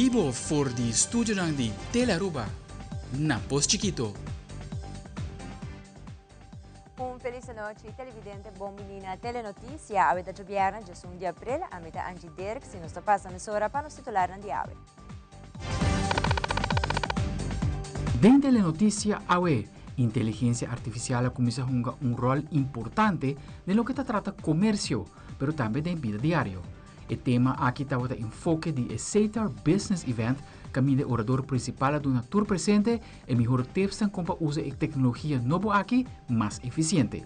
bibo for di studionan di Telearuba na Pos Chikito. Un feliz anochi televidente, bon bini na Telenoticia. Awe ta djobièrnè 11 di april. Ami ta Angie Dirks y nos ta pasa mesora pa nos titularnan di awe. Den Telenoticia awe, inteligencia artificial a cuminsa hunga un rol importante den loke ta trata comercio, pero tambe den bida diario. E tema aki tabata enfoke di e Setar Business Event kaminda e orador prinsipal a duna tur presente e mihor tipsnan kon pa usa e teknologia nobo aki mas efisiente.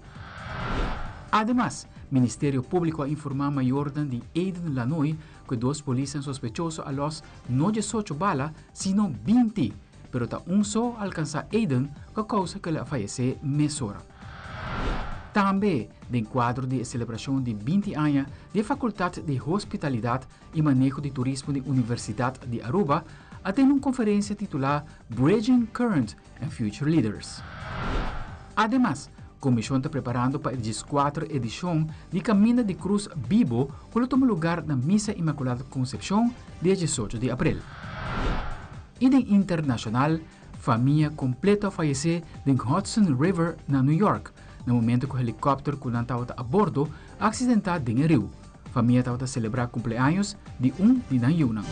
Ademas, Ministerio Públiko a informá mayornan di Aiden Lanoy ku e dos polisnan sospechoso a lòs no diesocho bala, sino 20, pero ta un so a alkansá Aiden ku a kousa ku el a fayesé mesora. Tambe, den kuadro di e selebrashon di 20 aña di e Fakultat di Hospitalidat i Maneho di Turismo di Universidat di Aruba, a tene un konferensia titulá Bridging Current and Future Leaders. Ademas, Komishon ta preparando pa e 14 edishon di Kaminda di Krus Bibo ku lo tuma lugar na Misa Inmakulada Konsepshon dia 18 di aprel. I den internashonal, Famia kompleto a fayesé den Hudson River na New York, na momento ku helikòpter ku nan tabata a bordo a aksidentá den e riu. Famia tabata selebrá kumpleaños di un di nan yunan.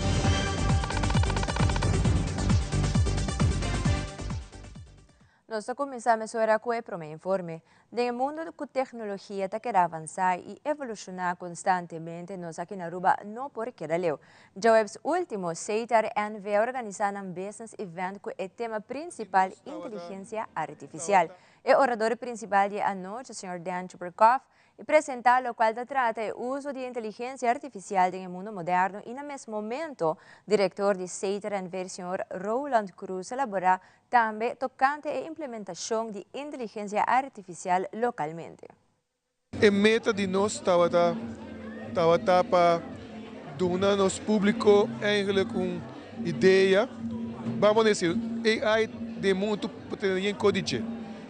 Nos ta kuminsá mesora ku e promé informe. Den e mundu ku teknologia ta keda avansá i evolushoná konstantemente, nos aki na Aruba no por keda leu. Djaweps último, Setar NV a organisá nan business event ku e tema prinsipal Inteligensia Artifisial. E orador prinsipal di e anochi, señor Dan Chuperkoff, i presentá lokual ta trata e uso di inteligensia artifisial den e mundu moderno i na mes momento direktor di Setar NV, señor Roland Croes a laborá Tambe tokante e implementashon di inteligensia artifisial lokalmente. E meta di nos tabata tabata pa duna nos publico eigenlijk un idea, bamo decir AI den mundo por tene yen co di dje,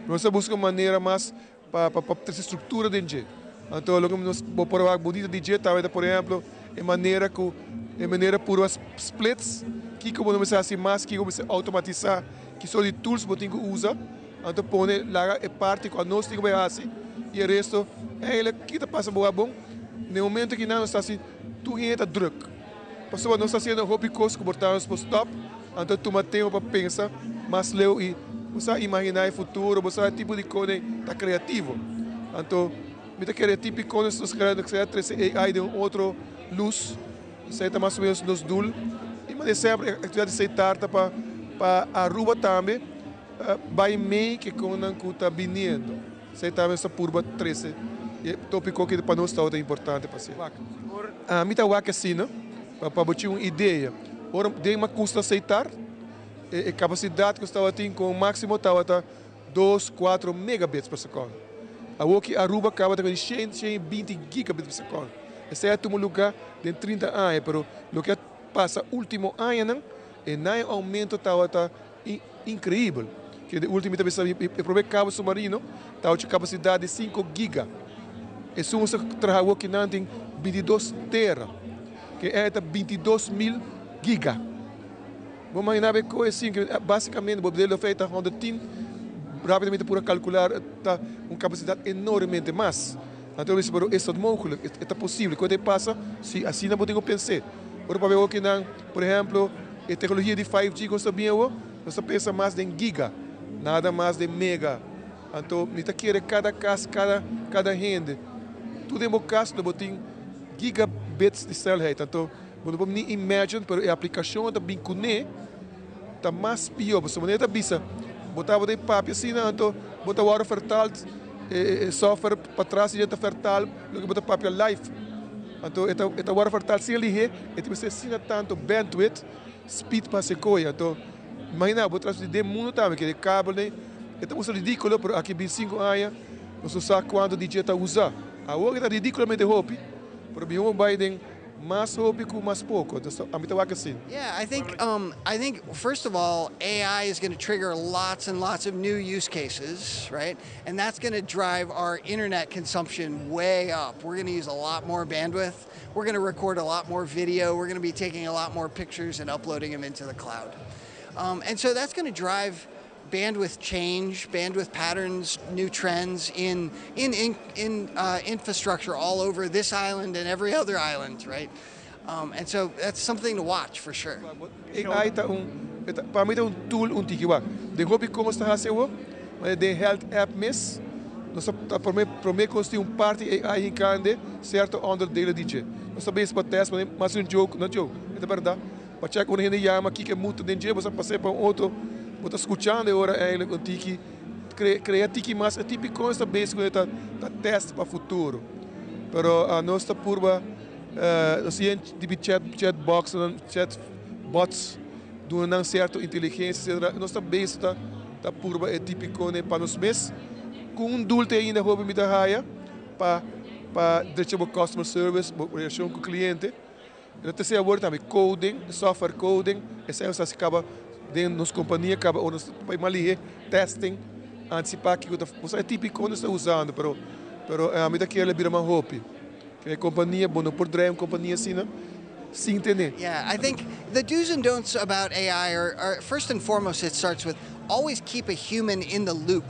nos a busca un manera mas pa pa trece structura den dje. Anto loke nos bo por a wak bunita di dje tabata por ehemplo e manera cu e manera purba splits kico bo no mester haci mas, kico bo mester automatisa, ki sort di tools bo tin cu usa. Anto pone laga e parti cu anos tin cu bay haci y e resto eigenlijk kico ta pasa bo wak bon na e momento aki nan nos ta haci tur hende ta druk pasobra nos ta haciendo hopi cos cu por ta nos por stop anto tuma tempo pa pensa mas leu y bo sa imagina e futuro bo sa e tipo di cos ta creativo anto mi ta kere e tipo di cos nos kere trece AI den un otro luz esey ta mas o menos nos doel y manera semper e actividad di Seitar ta pa pa Aruba tambe bay mey ke connan cu ta biniendo esey tambe nos ta purba trece e topico ki pa nos tabata importante pa haci. Ami ta wak asina pa bo tin un idea ora den macusta Seitar e capacidad cu staba tin como maximo tabata dos, cuatro megabits per seconde. Awor ki Aruba caba ta cu 100, 120 gigabits per seconde. Esey a tuma lugar den 30 aña, pero loke a pasa ultimo añanan, e nan e aumento tabata increibel. Ke de ultimo mi ta bisa e prome cabo submarino tabata cu capacidad di 5 giga. Esun sa traha awor ki nan tin 22 tera, ke e ta 22 mil giga. Bo imagina bo e koe sin ke basikamente bo debe lo ta 110 rapidamente pura kalkular ta un kapasidat enormemente mas. Anto bo bisa pero es dat mogelijk? E ta posibel? Koe ta e pasa si asina bo tin ku pens'é. Ora papia awor kinan por ehemplo e teknologia di 5G ku nos ta bin awor nos ta pensa mas den giga nada mas den mega. Anto mi ta kere kada kas kada kada hende tur den bo kas lo bo tin gigabits di snelheid. Anto Bo no por ni imagine, pero e aplicacion ta bin cune ta mas pio. Pasobra manera ta bisa, bo tabata e papia asina, anto bo ta worde vertaald, e software patras dje ta vertaal loke bo ta papia live. Anto e ta e ta worde vertaald sin lihe, e ta mester asina tanto bandwidth, speed pa haci koe. Anto imagina bo transmiti den mundo tambe, kende kabelnan, e ta mustra ridiculo, pero aki bin 5 aña nos no sa cuanto di dje ta usa. Awor e ta ridiculamente hopi, pero mihor bo bay den. Mas hopi ku mas poko. Anto, ami ta wak asina. Yeah, I think first of all, AI is going to trigger lots and lots of new use cases, right? And that's going to drive our internet consumption way up. We're going to use a lot more bandwidth. We're going to record a lot more video. We're going to be taking a lot more pictures and uploading them into the cloud. And so that's going to drive bandwidth change, bandwidth patterns, new trends in infrastructure all over this island and every other island, right? And so that's something to watch for sure. AI ta un, pa mi ta un tool, un tiki wak. Den hopi kos ta hasi awo, mas den health app mes, nos ta promé kos tin un parti AI hinkando sierto onderdelen di dje. Nos ta bezig pa test, mas un joke, no joke, e berdat. Pa check un hende yama kiko mutu den dje, bo pasa pa un otro, bo ta skuchando ora eigenlijk un tiki krea tiki mas e tipo kos ta bezig ku ta ta test pa futuro. Pero nos ta purba nos tin di chat box, chat bots, duna nan sierto inteligensia, etc. Nos ta bezig ta purba e tipo pa nos mes. Ku un doel te ainda hopi mi ta haya pa drecha bo customer service, bo relashon ku kliente. E terser woord tambe coding, software coding, esei nos ta kaba den nos kompania kaba ora nos bai maneha testing, antisipá kiko ta, e típiko nos ta usando, pero ami ta kere bira mas hopi. E kompania, bo no por draai un kompania asina, sin tene. Yeah, I think the do's and don'ts about AI are, first and foremost, it starts with always keep a human in the loop,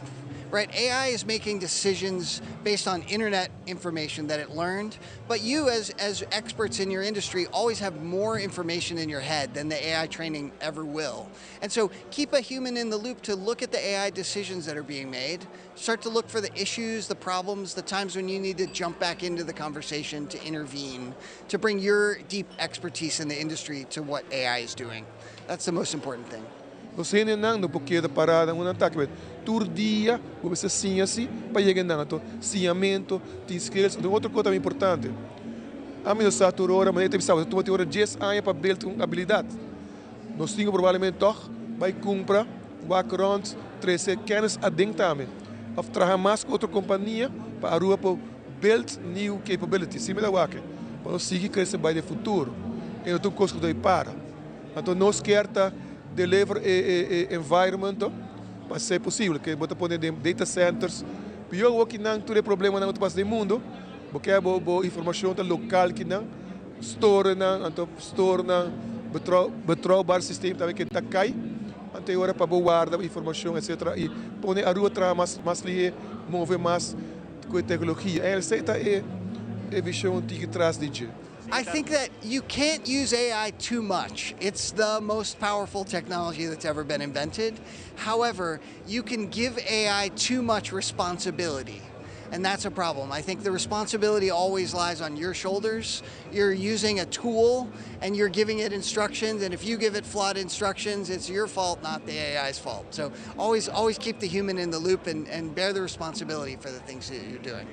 right? AI is making decisions based on internet information that it learned, but you as experts in your industry always have more information in your head than the AI training ever will. And so keep a human in the loop to look at the AI decisions that are being made, start to look for the issues, the problems, the times when you need to jump back into the conversation to intervene, to bring your deep expertise in the industry to what AI is doing. That's the most important thing. Nos hendenan no por keda pará un atake. Tur dia, bo siña asina, pa yega na anto, siñamentu, tin skills, un otro kos importante. Ami no sa tur ora, mas mi sa, tur ora 10 aña pa build un abilidat. Nos tin probablemente toch bai kumpra, wak rond, trese kennis aden tambe. Of traha mas ku otro kompania pa Aruba pa build new capabilities. Asina mi ta wak. Pa nos sigui krese bai den futuro. I no tin kos ku ta para. Anto nos ke ta deliver e environment pa ser posibel. Ku bo ta pone data centers. Pió ku nan tur e problemanan ku pasa den mundu, pasobra bo informashon ta lokal ku nan store nan, anto store nan betrouwbaar systeem tambe ku ta kai. Anto ora pa warda informashon, etc. I pone Aruba traha mas lihé, move mas ku teknologia. Esei ta e vishon ku tras di dje. I think that you can't use AI too much. It's the most powerful technology that's ever been invented. However, you can give AI too much responsibility. And that's a problem. I think the responsibility always lies on your shoulders. You're using a tool and you're giving it instructions, and if you give it flawed instructions, it's your fault, not the AI's fault. So always, always keep the human in the loop and bear the responsibility for the things that you're doing.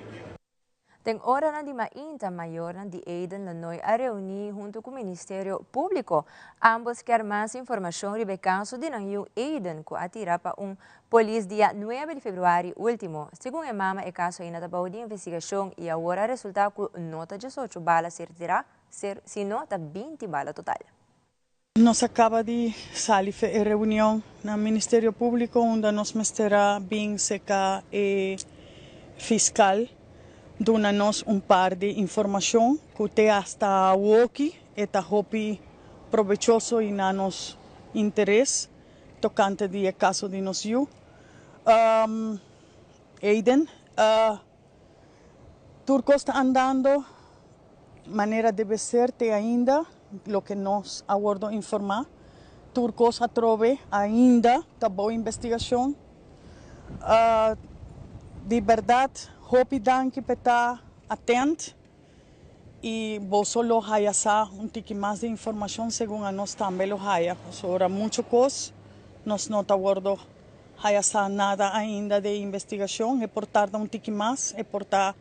Den oranan di mainta mayornan di Aiden Lanoy a reuní huntu ku Ministerio Públiko. Ambos ke mas informashon riba e kaso di nan yu Aiden ku a tira pa un polis dia 9 di febrüari último. Segun e mama, e kaso ainda ta den investigashon i awor a resultá ku no ta 18 bala a ser tirá, sino ta 20 bala total. Nos a kaba di sali for di reunion na Ministerio Públiko, unda nos mester a bin serka e fiskal duna nos un par di informashon ku te hasta awoki ta hopi probechoso i na nos interes tokante di e kaso di nos yu. Aiden, tur kos ta andando manera debe ser te ainda, loke nos a wòrdu informá. Tur kos atrobe ainda ta bou investigashon. Di berdat, hopi danki pa ta atento i boso lo haya sa un tiki mas di informashon segun nos tambe lo haya. Sobre muchu kos, nos no ta wòrdu haya sa nada ainda di investigashon, e por tarda un tiki mas, e por ta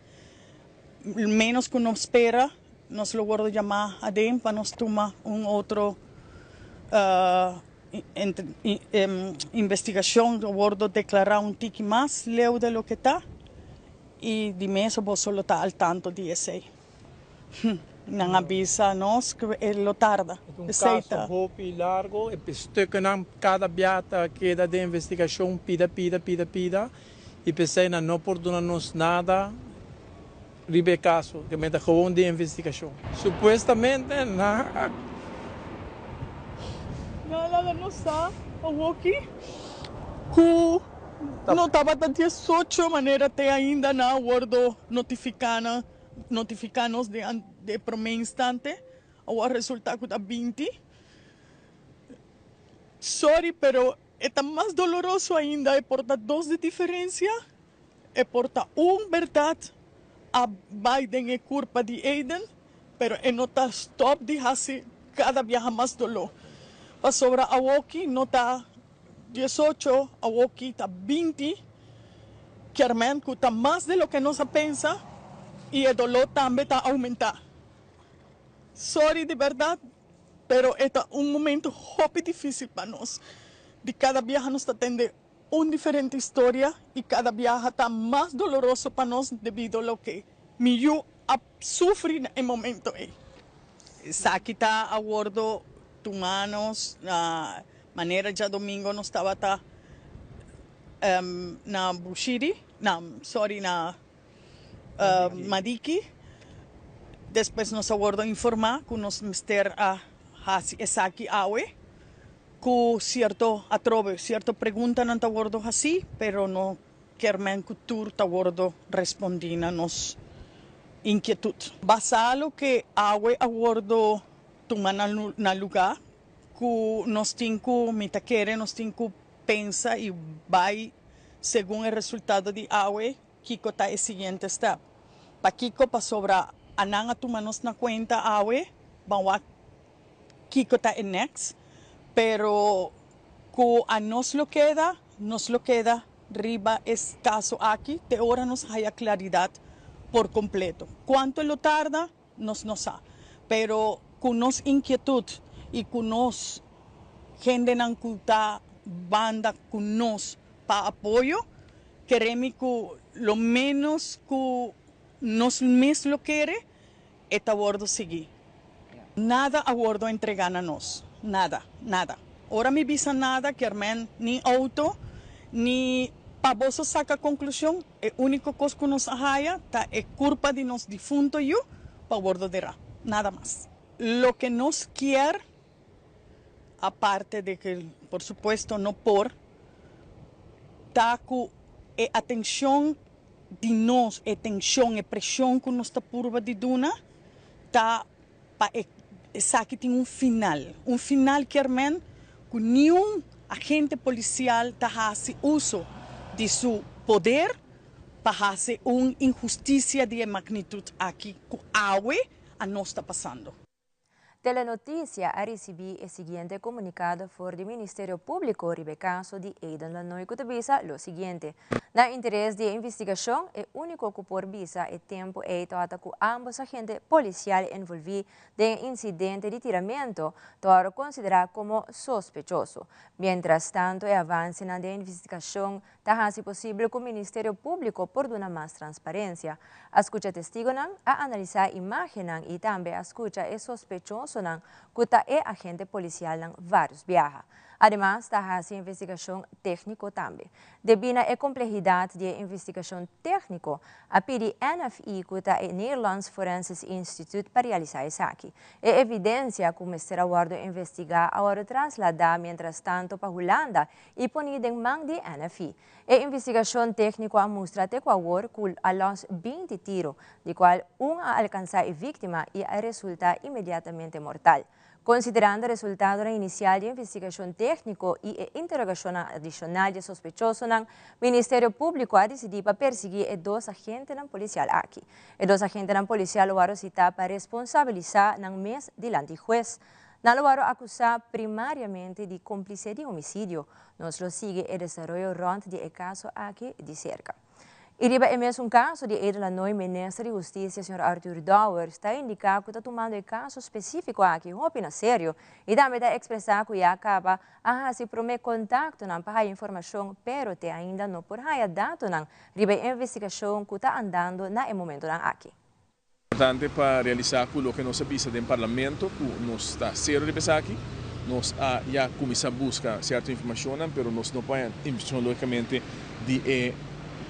menos ku nos spera, nos lo wòrdu yamá aden pa nos tuma un otro investigashon, wòrdu deklará un tiki mas leu di loke ta i di mes boso lo ta al tanto di esei. Nan a bisa nos ku e lo tarda. E ta un kaso hopi largo, e stuknan kada bia ta keda den investigashon pida pida pida pida i p'esei nan no por duna nos nada riba e kaso, ke men ta gewoon den investigashon. Supuestamente nan a. Nan a laga nos sa awoki ku no tabata 18 manera te ainda nan a wordo notifiká nan. Notifiká nos den e promé instante, awor resultá ku ta 20. Sorry, pero e ta mas doloroso ainda, e por ta dos di diferensia, e por ta un bèrdat a bai den e kurpa di Aiden, pero e no ta stòp di hasi kada biaha mas doló. Pasobra awoki no ta 18, awoki ta 20, kier men ku ta mas di loke nos a pensa i e doló tambe ta oumentá. Sorry di bèrdat, pero e ta un momento hopi difísil pa nos. Di kada biaha nos ta tende un diferente historia i kada biaha ta mas doloroso pa nos debido loke mi yu a sufri na e momento ei. Esaki ta a wordo tuma nos na manera djadomingo nos tabata na Bushiri, na sorry, na Madiki. Despues nos a wordo informa ku nos mester a hasi esaki awe, ku sierto atrobe sierto preguntanan ta wordo hasi, pero no kier men ku tur ta wordo respondi na nos inkietut. Basá loke awe a wordo tuma na lugá, ku nos tin ku, mi ta kere nos tin ku pensa i bai segun e resultado di awe kiko ta e siguiente step. Pakiko? Pasobra anan a tuma nos na kuenta awe, ban wak kiko ta e next, pero ku a nos lo keda, nos lo keda riba e kaso aki te ora nos haya klaridat por kompleto. Kuantu lo tarda, nos no sa. Pero ku nos inkietut i ku nos hendenan ku ta banda ku nos pa apoyo, keremi ku lo menos ku nos mes lo kere, e ta wordo sigui. Nada a wordo entregá na nos. Nada, nada. Ora mi bisa nada, kier men ni outo, ni pa boso saka konklushon, e úniko kos ku nos a haya ta e kurpa di nos difunto yu pa wordo derá. Nada mas. Loke nos kier, aparte de ke por supuesto no por, ta ku e atenshon di nos, e tenshon, e preshon ku nos ta purba di duna, ta pa e esaki tin un final. Un final kier men ku niun agente polisial ta hasi uso di su poder pa hasi un inhustisia di e magnitut aki ku awe a nos ta pasando. Telenoticia a ricibi e siguiente comunicado for di Ministerio Publico riba e caso di Aiden Lanoy cu ta bisa lo siguiente. Na interes di e investigacion, e unico cu por bisa e tempo ey tabata cu ambos agente policial envolvi den e incidente di tiramento ta wordo considera como sospechoso. Mientras tanto e avancenan den e investigacion Ta hasi posibel ku Ministerio Públiko por duna mas transparensia. A skucha testigonan, a analisá imágennan i tambe a skucha e sospechosonan ku ta e agente polisialnan vários biaha. Ademas ta hasi investigashon tékniko tambe. Debí na e komplehidat di e investigashon tékniko, a pidi NFI ku ta e Nederlands Forensisch Instituut pa realisá esaki. E evidensia ku mester a wòrdu investigá a wòrdu trasladá mientrastanto pa Hulanda i poni den man di NFI. E investigashon tékniko a mustra te ku awor ku a lòs 20 tiro, di kual un a alkansá e víktima i a resultá inmediatamente mortal. Konsiderando resultadonan inisial di e investigashon tékniko i e interogashonnan adishonal di e sospechosonan, Ministerio Públiko a disidí pa persiguí e dos agentenan polisial aki. E dos agentenan polisial lo wòrdu sitá pa responsabilisá nan mes dilanti hues. Nan lo wòrdu akusá primariamente di komplise di homisidio. Nos lo sigui e desaroyo rònt di e kaso aki di serka. I riba e mesun kaso di Aiden Lanoy, Minister di Hustisia señor Arthur Dowers ta indiká ku ta tumando e kaso spesífiko aki hopi na serio i tambe ta ekspresá ku ya kaba a hasi promé kontaktonan pa haya informashon pero te ainda no por haya datonan riba e investigashon ku ta andando na e momentonan aki. Importante pa realisa cu loke nos a bisa den Parlamento cu nos ta cero riba esaki. Nos a ya cuminsa busca cierto informacionnan pero nos no por haya informacion logicamente di e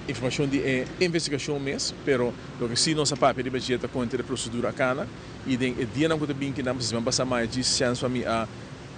informacion di e investigacion mes, pero loke si nos a papia riba dje ta con henter e procedura a cana y den e dianan cu ta bin kinan pa siman pasa maya djis chance pa mi a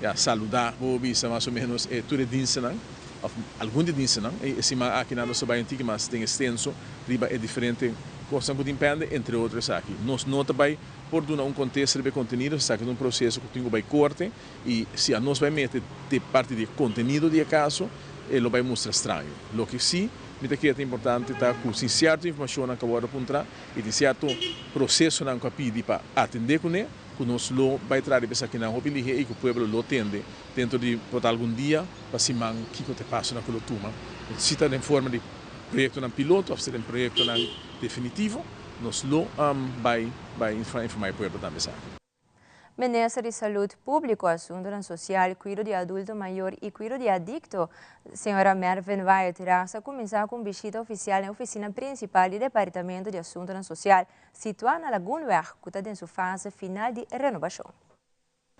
ya saluda bo bisa mas o menos e tur e dienstennan of algun di e dienstennan y e siman aki nan nos ta bay un tiki mas den extenso riba e diferente kosnan ku tin pende, entre otro esaki. Nos no ta bai por duna un kontesta riba e kontenido, esaki ta un proseso ku tin ku bai korte i si anos bai mete de parti di e kontenido di e kaso e lo bai mustra straño. Loke si mi ta kere ta importante ta ku sin sierto informashonnan ku a wòrdu puntrá i tin sierto prosesonan ku a pidi pa atendé kuné, ku nos lo bai traha riba esakinan hopi lihé i ku pueblo lo tende dentro di por ta algun dia pa siman kiko ta e pasonan ku lo tuma. Si ta den forma di proyectonan piloto of si den proyectonan definitivo, nos lo bay bay informa e pueblo tambe esaki. Minister di Salud Publico, Asuntonan Social, Cuido di Adulto Mayor y Cuido di Adicto, Sra. Mervin Wyatt-Ras a cuminsa cu un bishita oficial na e oficina principal di Departamento di Asuntonan Social, situa na Lagoenweg, cu ta den su fase final di renobacion.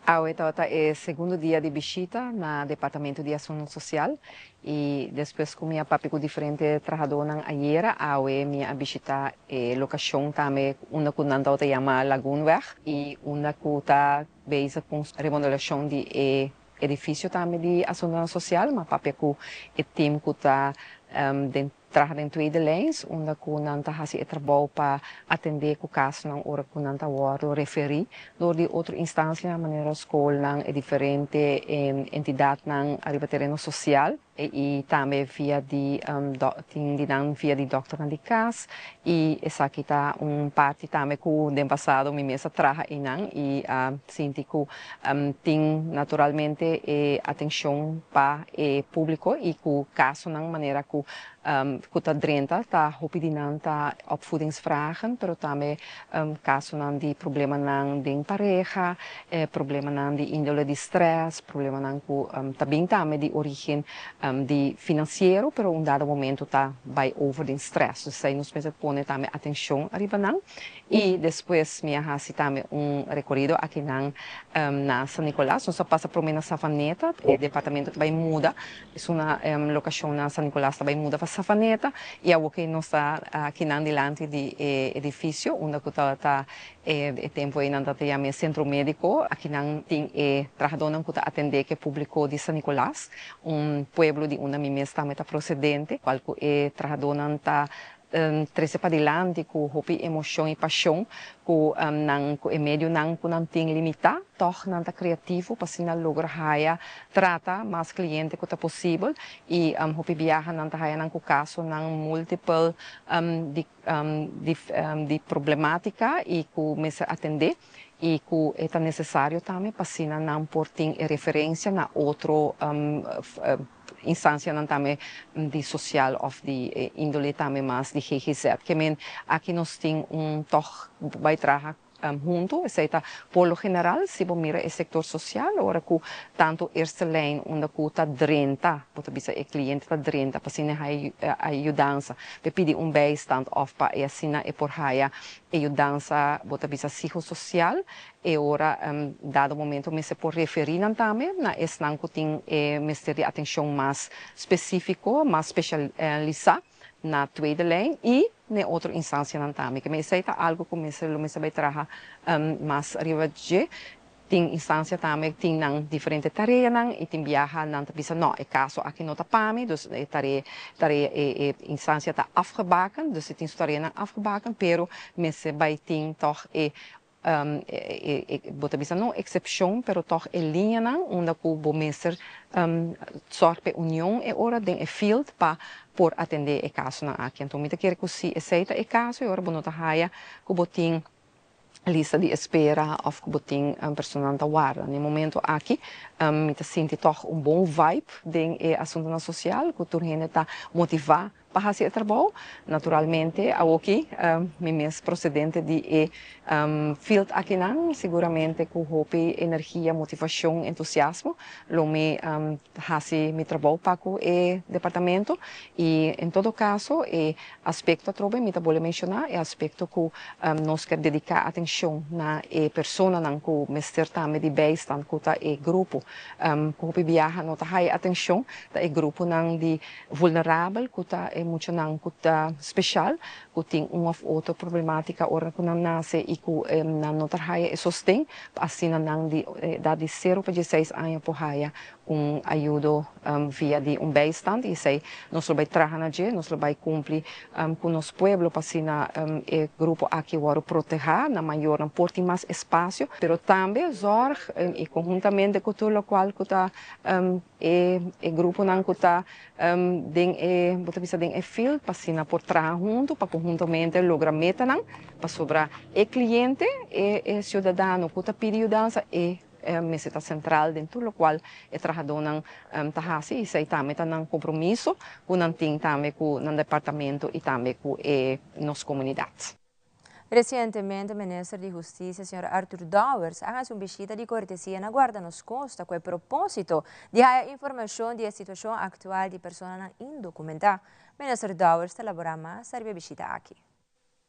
Awe tabata e segundo dia di bishita na Departamento di Asunto Social y despues cu mi a papia cu diferente trahadornan ayera, awe mi a bishita e locacion tambe unda cu nan tabata yama Lagoenweg y unda cu ta bezig cu remodelacion di e edificio tambe di Asuntonan Social. Mi a papia cu e team cu ta den Traha den tweede lijns, unda ku nan ta hasi e trabou pa atendé ku kasonan ora ku nan ta wòrdu referí dor di otro instansianan manera skolnan, e diferente entidatnan ariba tereno sosial i tambe via di tin di nan via di dòkternan di kas i esaki ta un parti tambe ku den pasado mi mes a traha einan i a sinti ku tin naturalmente e atenshon pa e públiko i ku kasonan manera ku ku ta drenta ta hopi di nan ta opvoedingsvragen pero tambe kasonan di problemanan den pareha, problemanan di índole di strès, problemanan ku ta bin tambe di orígen di finansiero pero un dado momento ta bai over den strès. Dus esei nos mester pone tambe atenshon ariba nan. I despues mi a hasi tambe un rekorido akinan na San Nicolas. Nos a pasa prome na Savaneta, e departamento ta bai muda, esun na lokashon na San Nicolas ta bai muda pa Savaneta i awor ke nos ta akinan dilanti di e edifisio unda ku tabata e tempu ei nan tabata yama e sentro mediko. Akinan tin e trahadónan ku ta atendé ku e públiko di San Nicolas, un pueblo di unda mi mes tambe ta prosedente, kual ku e trahadónan ta Trece padilanti cu hopi emocion y pasion cu nan cu e medionan cu nan tin limita, tog nan ta creativo pa asina logra haya trata mas cliente cu ta posibel y hopi biaha nan ta haya nan cu casonan multiple di di problematica y cu mester atende y cu e ta necesario tambe pa asina nan por tin e referencia na otro Instancianan tambe di social of di indole tambe mas di ggz. Ke men aki nos tin un tog bai traha hunto, esei ta por lo general si bo mira e sector social ora cu tanto eerste lijn unda cu ta drenta, bo ta bisa e cliente ta drenta pa asina e haya yudansa, pa e pidi un bijstand of pa e asina e por haya e yudansa bo ta bisa psicosocial E ora dado momento mester por referí nan tambe na esnan ku tin e mester di atenshon mas spesífiko, mas spesialisá na tweede lijn i n'e otro instansianan tambe. Keme esei ta algu ku mester lo mester bai traha mas riba dje. Tin instansia tambe tin nan diferente tareanan i tin biaha nan ta bisa no e kaso aki no ta pa mi, dus e tarea tarea e e instansia ta afgebaken, dus e tin su tareanan afgebaken, pero mester bai tin tòg e Bo ta bisa no eksepshon, pero tòg e liñanan unda ku bo mester sòrg pa e union e ora den e field pa por atendé e kasonan aki. Anto mi ta kere ku si esei ta e kaso e ora bo no ta haya ku bo tin lista di espera òf ku bo tin personanan ta warda. Na e momento aki mi ta sinti tòg un bon vibe den e asuntunan sosial ku tur hende ta motivá. pa hasi e trabou. Naturalmente awoki mi mes procedente di e field akinan siguramente cu hopi energia, motivacion, entusiasmo lo mi hasi mi trabou pa cu e departamento y en todo caso e aspecto atrobe mi ta bole menciona e aspecto cu nos kier dedica atencion na e personanan cu mester tambe di bijstand cu ta e grupo cu hopi biaha no ta haya atencion ta e gruponan di vulnerabel cu ta e muchanan cu ta special cu tin un of otro problematica ora cu nan nace y cu nan no ta haya e sosten pa asina nan di edad di sero pa dieseis aña por haya un ayudo via di un bijstand y esey nos lo bay traha na dje, nos lo bay cumpli cu nos pueblo pa asina e grupo aki wordo proteha, nan mayornan por tin mas espacio, pero tambe zorg y conhuntamente cu tur locual cu ta e e gruponan cu ta den e bo ta bisa den e field pa asina por traha hunto pa conhuntamente logra metanan pasobra e cliente e e ciudadano cu ta pidi yudansa e mester ta central den tur locual e trahadonan ta haci y esey tambe ta nan compromiso cu nan tin tambe cu nan departamento y tambe cu e nos comunidad. Recientemente Minister di Husticia señor Arthur Dowers a haci un bishita di cortesia na Guarda Nos Costa cu e proposito di haya informacion di e situacion actual di personanan indocumenta. Minister Dowers ta elabora mas ariba e bishita aki.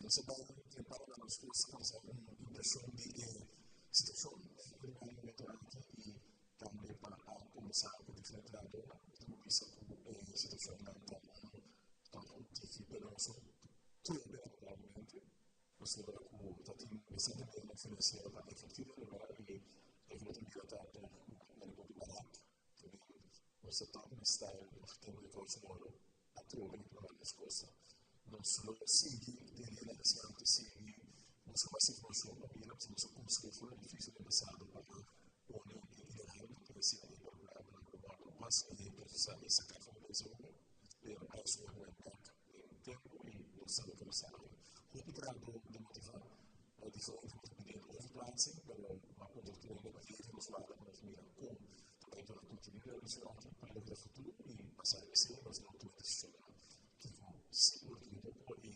Nos a bai den Guarda Nos Costa pa nos haña un impresion di e situacion den e momento aki y tambe pa a combersa cu diferente trahadornan. Mi ta bisa cu e situacionnan ta un ta un tiki penoso. Tur lamentablemente, pasobra ku ta tin mester di medionan finansiero pa invertí den lugar i loke bo ta mira ta tòg ku manera bo barat ta bin nos ta tòg mester òf tempu di kousa oro atrobe pa varios kosa. Nos lo sigui den dia nan esnan ta sigui buska mas informashon pa mira pasobra nos a kuminsá for di edifisio den pasado pa pone e idealnan pa asina e problemanan lo wòrdu mas procesá i saká for di mesa pero as we went back den tempu i nos sa loke nos sabi. Hopi trahadó demotivá pa diferente nos pidiendo overplaatsing, pero a puntra tur hende pa geven nos warda pa nos mira kon ta bai duna kontinui relashon aki pa loke ta futuro i basá riba esei nos lo tuma desishonnan kiko si por tin poko i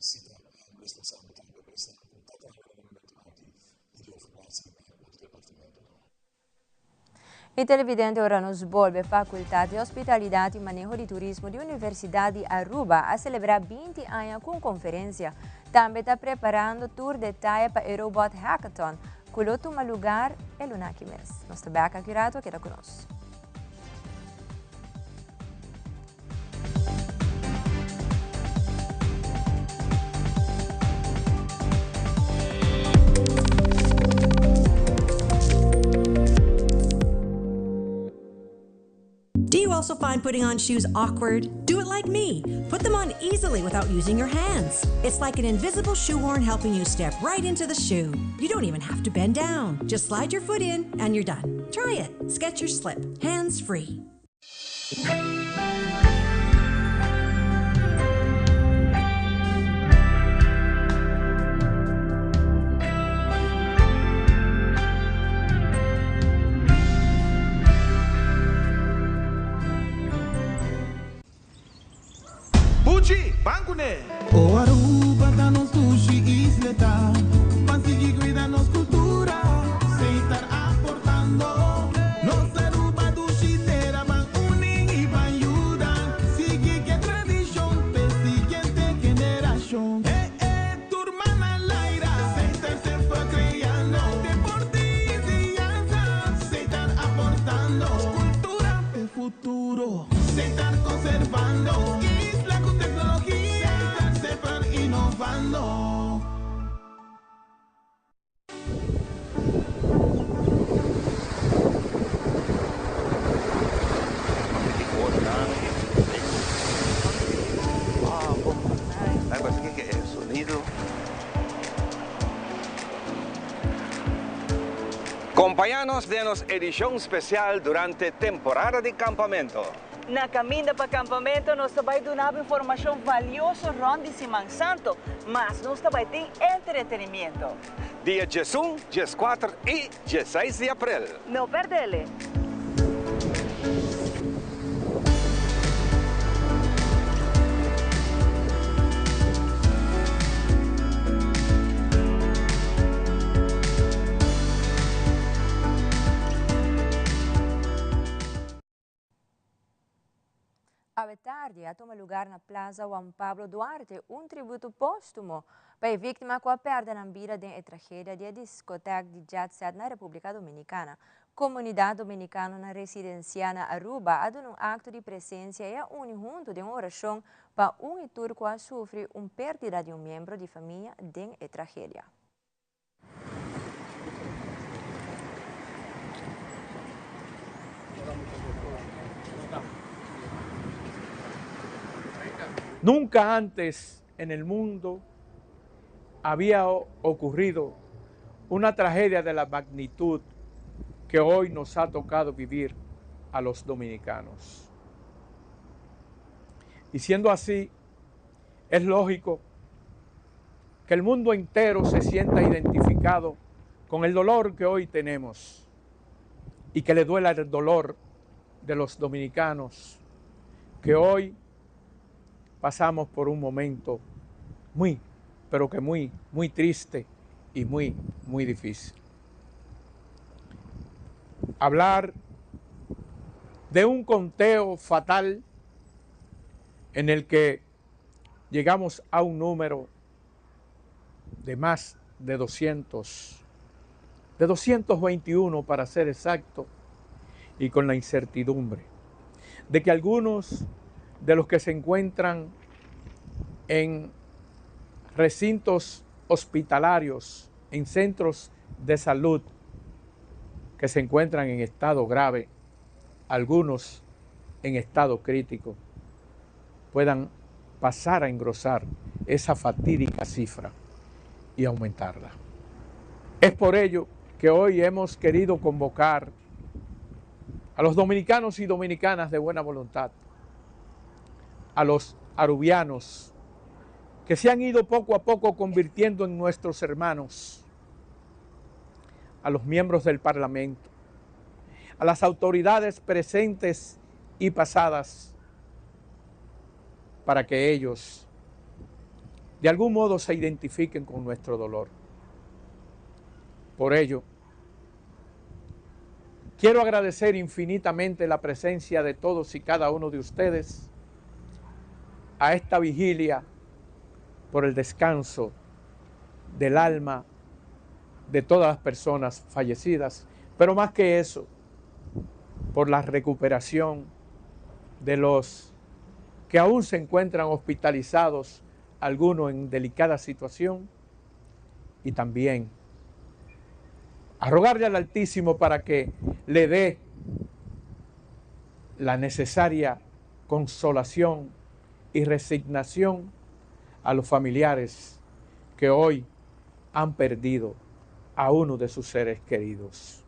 si ta responsabel tambe pa esnan ku ta traha na e momento aki pidi overplaatsing pa otro departamentonan. Mi televidente ora nos bolbe Facultad di Hospitalidad y Maneho di Turismo di Universidad di Aruba a celebra 20 aña cu un conferencia. Tambe ta preparando tur detaye pa e Robot Hackathon cu lo tuma lugar e luna aki mes. Nos ta bek aki rato, keda cu nos. Do you also find putting on shoes awkward? Do it like me. Put them on easily without using your hands. It's like an invisible shoehorn helping you step right into the shoe. You don't even have to bend down. Just slide your foot in and you're done. Try it. Skechers Slip. Hands free. Buchi, ban kuné! O Aruba ta nos dushi isleta, Ban sigui cuida nos cultura, Setar aportando. Nos Aruba dushi tera, Ban uni y ban yuda, Sigui cu e tradicion p'e siguiente generacion. Eh eh, tur man al aire, Setar semper creando, Deporte y enseñanza, Setar aportando. Cultura p'e futuro, Setar conservando. Isla cu tecnologia, Setar semper innovando. Compaña nos den nos edicion special durante temporada di campamento. Na caminda pa campamento nos ta bay duna bo informacion valioso rond di Siman Santo, mas nos ta bay tin entretenimiento. Dia 11, 14 y 16 di april. No perdele! Awe tardi a tuma lugar na Plaza Juan Pablo Duarte un tributo postumo pa e victima cu a perde nan bida den e tragedia di e discoteca di Jet Set na Republica Dominicana. Comunidad Dominicano na residencia na Aruba a duna un acto di presencia y a uni hunto den un oracion pa un y tur cu a sufri un perdida di un miembro di famia den e tragedia. Nunca antes en el mundo había ocurrido una tragedia de la magnitud que hoy nos ha tocado vivir a los dominicanos. Y siendo así, es lógico que el mundo entero se sienta identificado con el dolor que hoy tenemos y que le duela el dolor de los dominicanos que hoy pasamos por un momento muy, pero que muy, muy triste y muy, muy difícil. Hablar de un conteo fatal en el que llegamos a un número de más de 200, de 221 para ser exacto, y con la incertidumbre de que algunos de los que se encuentran en recintos hospitalarios, en centros de salud, que se encuentran en estado grave, algunos en estado crítico, puedan pasar a engrosar esa fatídica cifra y aumentarla. Es por ello que hoy hemos querido convocar a los dominicanos y dominicanas de buena voluntad, a los arubianos que se han ido poco a poco convirtiendo en nuestros hermanos, a los miembros del Parlamento, a las autoridades presentes y pasadas, para que ellos de algún modo se identifiquen con nuestro dolor. Por ello, quiero agradecer infinitamente la presencia de todos y cada uno de ustedes a esta vigilia por el descanso del alma de todas las personas fallecidas, pero más que eso, por la recuperación de los que aún se encuentran hospitalizados, algunos en delicada situación, y también a rogarle al Altísimo para que le dé la necesaria consolación y resignación a los familiares que hoy han perdido a uno de sus seres queridos.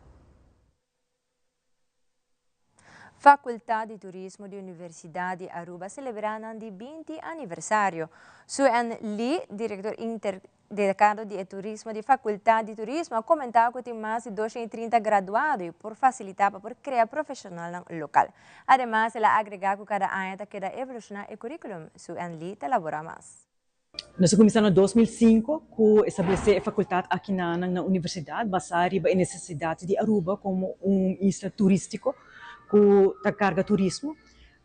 Facultad di Turismo di Universidad di Aruba a celebra nan di 20 aniversario. Sue-Ann Lee, director inter dedicado di e turismo di Facultad di Turismo, a comenta cu tin mas di 230 graduado y por facilita pa por crea profesionalnan local. Ademas, el a agrega cu cada aña ta keda evoluciona e curriculum. Sue-Ann Lee ta elabora mas. Nos a kuminsá na 2005 ku establesé e fakultat aki na na universidat basá riba e nesesidat di Aruba komo un isla turístiko ku ta karga turismo.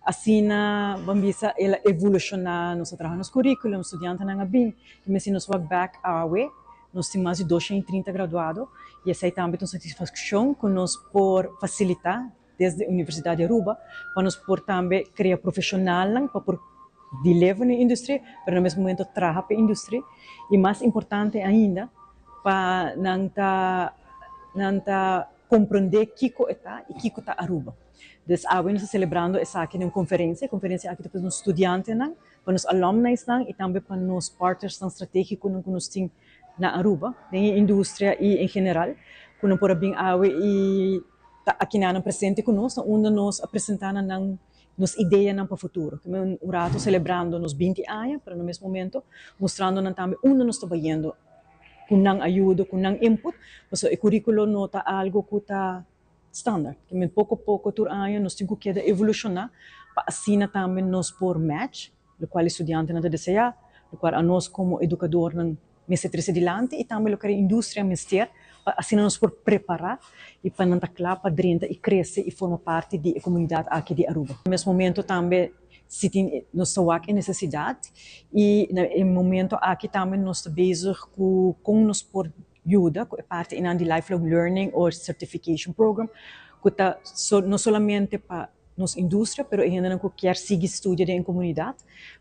Asina ban bisa el a evolushoná, nos a traha nos kuríkulum, studiantenan a bin i mester nos wak bèk awe nos tin mas di 230 graduado i esei tambe ta un satisfakshon ku nos por fasilitá desde Universidad di Aruba pa nos por tambe crea profesionalnan pa por deliver na e industria pero na mes momento traha pa e industria y mas importante ainda pa nan ta nan ta comprende kico e ta y kico ta Aruba. Dus awe nos ta celebrando esaki den un conferencia, e conferencia aki ta pa nos studiantenan, pa nos alumnisnan y tambe pa nos partnersnan strategiconan cu nos tin na Aruba den e industria y en general cu nan por a bin awe y ta akinanan presente ku nos na unda nos a presentá na nan nos ideanan pa futuro. Keme un rato selebrando nos 20 aña, pero na mes momento mustrando nan tambe unda nos ta bayendo ku nan ayudo, ku nan input, pasobra e kurikulo no ta algo ku ta standaard. Keme poko poko tur aña nos tin ku keda evolushoná pa asina tambe nos por match lokual e studiantenan ta deseá, lokual anos komo edukadornan mester trese dilanti i tambe loke e industria mester. pa asina nos por prepara y pa nan ta cla pa drenta y crece y forma parti di e comunidad aki di Aruba. Na mes momento tambe si tin nos ta wak e necesidad y na e momento aki tambe nos ta bezig cu con nos por yuda cu e parti einan di lifelong learning or certification program cu ta no solamente pa nos industria pero e hendenan cu kier sigui studia den e comunidad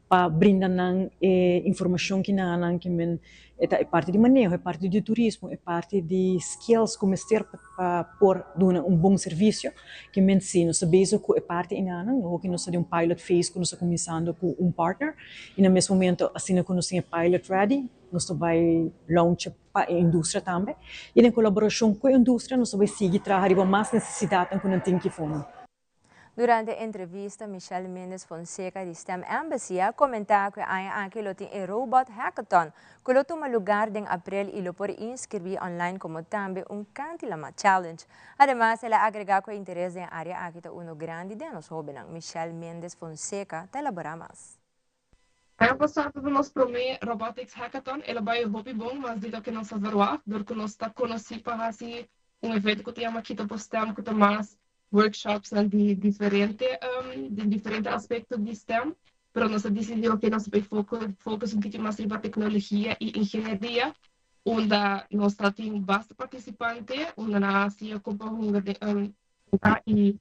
pa brinda nan e informacion ki nan nan ke men e ta e parti di maneho, e parti di turismo, e parti di skills cu mester pa por duna un bon servicio ke men si nos ta bezig cu e parti enanan hopi nos ta den un pilot phase cu nos ta cuminsando cu un partner y na mes momento asina cu nos tin e pilot ready nos ta bay launcha pa e industria tambe y den colaboracion cu e industria nos ta bay sigui traha riba mas necesidadnan cu nan tin ki fondo. Durante e entrevista, Michelle Mendes Fonseca di STEM Embassy a comenta cu e aña aki lo tin e Robot Hackathon cu lo tuma lugar den april y lo por inscribi online como tambe un Cantilama Challenge. Ademas, el a agrega cu e interes den e area aki ta uno grandi den nos hobennan. Michelle Mendes Fonseca ta elabora mas. Aña pasá ta nos promé Robotics Hackathon. El a bai hopi bon, mas di loke nos a verwagt, dor ku nos ta konosí pa hasi un evento ku ta yama Kita Bo STEM, ku ta mas workshopsnan di diferente di diferente aspekto di STEM. Pero nos a disidí oke nos ta bai focus un tiki mas riba teknologia i ingenieria, unda nos ta tin basta partisipante, unda nan a hasi kon pa hunga den i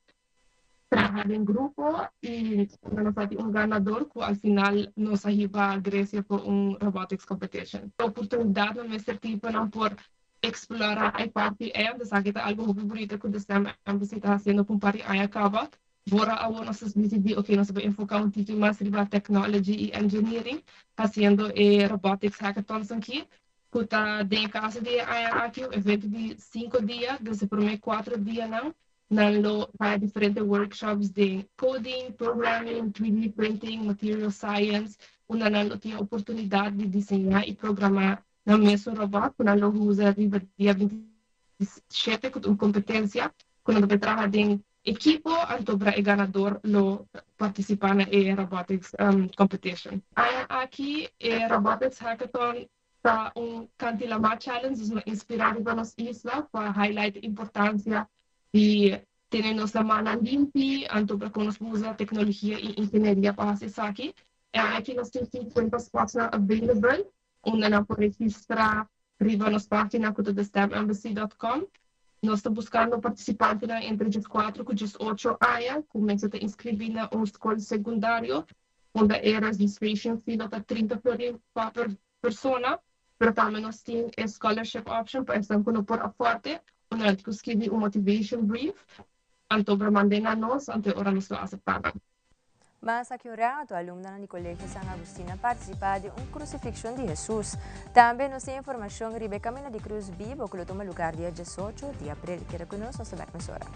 traha den grupo y unda nos a tin un ganador cu al final nos a hiba Grecia pa un robotics competition. Oportunidad nan mester tin pa nan por explora e parti ey, anto esaki ta algo hopi bunita cu The STEM Embassy ta haciendo pa un par di aña caba. Bora awor nos a dicidi ok nos a bay enfoca un tiki mas riba technology y engineering haciendo e robotics hackathons aki cu ta den e caso di e aña aki un evento di cinco dia, desde prome cuatro dianan Nan lo haya diferente workshops den coding, programming, 3D printing, material science, unda nan lo tin oportunidad di diseña y programa nan mesun robot cu nan lo usa riba dia 27 cu ta un competencia cu nan ta bay traha den ekipo anto bra e ganador lo participa na e robotics competition. Aña aki e robotics hackathon Ta un Cantilama Challenge, dus nos inspirá riba nos isla pa highlight e importancia di tene nos lamannan limpi, anto pa con nos por usa tecnologia y ingenieria pa haci esaki. E aña aki nos tin 50 spotsnan available unda nan por registra riba nos pagina cu ta thestemembassy dot com. Nos ta buscando participantenan entre diescuatro cu diesocho aña cu mester ta inscribi na un scol secundario Unda e registration fee lo ta 30 florin pa per persona, pero tambe nos tin e scholarship option pa esnan ku no por afford e, unda nan tin ku skibi un motivation brief, anto por mand'e na nos, anto e ora nos lo aseptá nan. Mas aki un rato, alumnonan di Colegio San Agustin a partisipá den un krusifikshon di Hesus. Tambe nos tin informashon riba e Camino di Cruz Bibo ku lo tuma lugar dia diesocho di aprel. Keda ku nos, nos ta bèk mesora.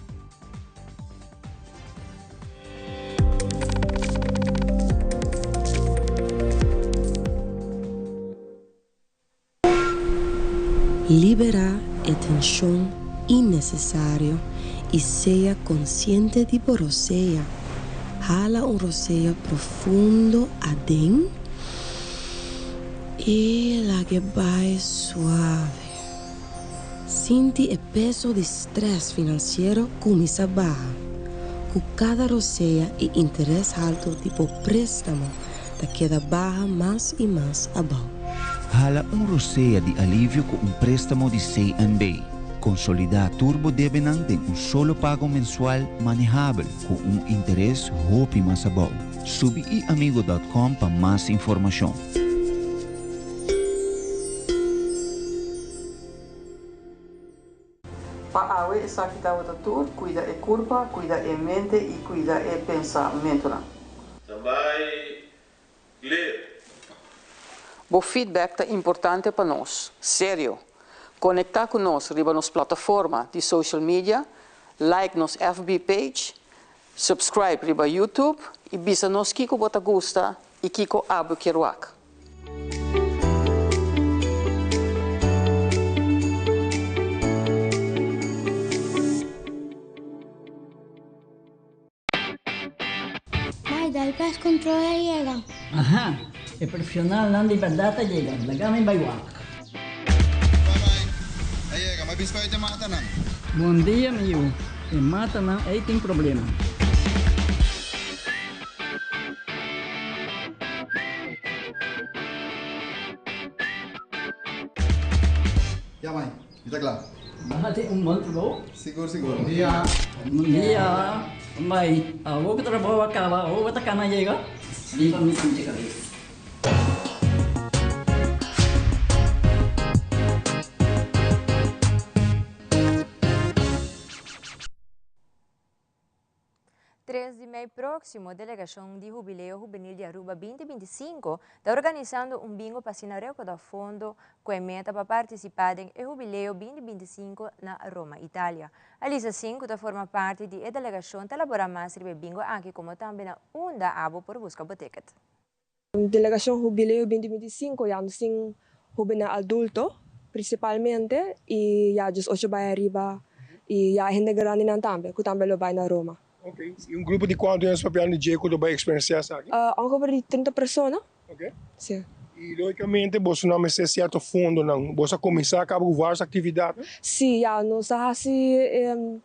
Liberá e tenshon innesesario i sea konsiente di bo rosea. Hala un rosea profundo aden i lag'e bai suave. Sinti e peso di strès finansiero kuminsá baha. Ku kada rosea e interes haltu di bo préstamo ta keda baha mas i mas abou. Hala un rosea di alivio ku un préstamo di CNB. Konsolidá tur bo debenan den un solo pago mensual manehabel ku un interes hopi mas abou. Subi iamigo dòt kòm pa mas informashon. Pa awe esaki tabata tur, cuida e curpa, cuida e mente y cuida e pensamentonan. Standby, clear. Bo feedback ta importante pa nos. Serio! Conecta cu nos riba nos plataforma di social media, like nos FB page, subscribe riba YouTube y bisa nos kico bo ta gusta y kico abo kier wak. Mai, dal pest control a yega. Aha, e profesionalnan di berdad a yega. Laga mi bai wak. Bye bye. A yega, mai. Lo bin spuit e matanan. Bon dia mi yu, e matanan ei tin problema. Ya mai, mi ta kla. Nan tin un bon trabou. Sigur sigur. Bon dia. Bon dia. Mai, awor ku trabou a kaba, awor bo ta kana yega? Riba mi sinti kabes. Tres di mei próksimo, delegashon di Hubileo Hubenil di Aruba 2025 ta organisando un bingo pa asina rekoda fondo ku e meta pa partisipá den e Hubileo 2025 na Roma, Italia. Alisa Singh ku ta forma parti di e delegashon ta laborá mas riba e bingo aki komo tambe na unda abo por buska bo ticket. Delegashon Hubileo 2025 ya nos tin hobennan adulto principalmente y ya 18 bai ariba y ya hende grandinan tambe cu tambe lo bai na Roma. Ok, y un grupo di cuanto hende papiando di dje cu lo bai experiencia esaki? Ongeveer di 30 persona. Ok. Si. Y logicamente boso nan mester cierto fondonan. Boso a cuminsa caba cu varios actividadnan? Si, ya nos a haci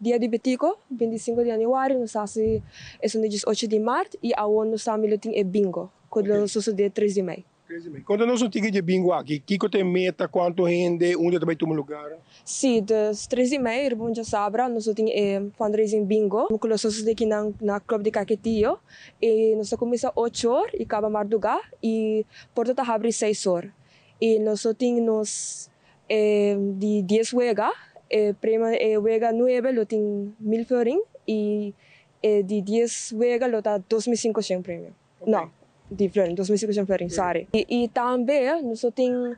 dia di Betico, 25 di januari, nos a haci esun di 18 di maart y awor nos tambe lo tin e bingo cu lo sucede 3 di mei. 3 di mei. Conta nos un tiki di e bingo aki. Kico ta e meta, cuanto hende, unda ta bay tuma lugar? Si, dus 3 di mei riba un djasabra nos lo tin e fundraising bingo cu lo sucede aki na Club di Caquetio y nos ta cuminsa ocho or y caba marduga y porta ta habri seis or y nos lo tin nos E di dies wega, e premio e wega nuebe lo tin mil florin y e di dies wega lo ta 2500 premio. No, di florin, 2500 florin, sorry. Y tambe nos lo tin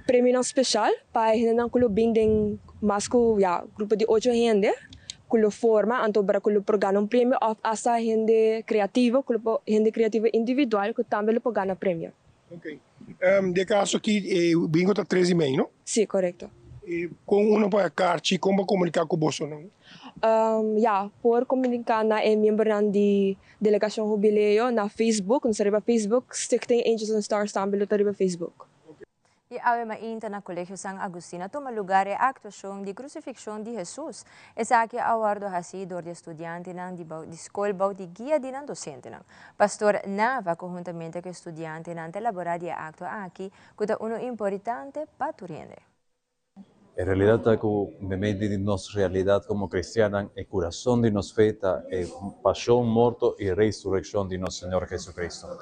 premionan special pa e hendenan cu lo bin den mas cu, ya, grupo di ocho hende cu lo forma anto para cu lo por gana un premio of hasta hende creativo cu lo por, hende creativo individual cu tambe lo por gana premio. Ok. Den e kaso aki e bingo ta tres i mei, no? Sí, korekto. I kon uno por a karchi? Kon por komuniká ku bosonan? Ya, por komuniká na e miembronan di Delegashon Hubileo na Facebook. Nos ta riba Facebook. Stichting Angels and Stars tambe lo ta riba Facebook. I awe mainta na Colegio San Agustin a tuma lugar e actuacion di Crucifixion di Jesus. Esaki a wordo haci dor di e studiantenan di di scol bou di guia di nan docentenan. Pastor Nava conhuntamente cu e studiantenan ta elabora di e acto aki cu ta uno importante pa tur hende. E realidad ta cu meimei di nos realidad como cristiannan e curason di nos fe ta e pasion, morto y resurreccion di nos Señor Jesucristo.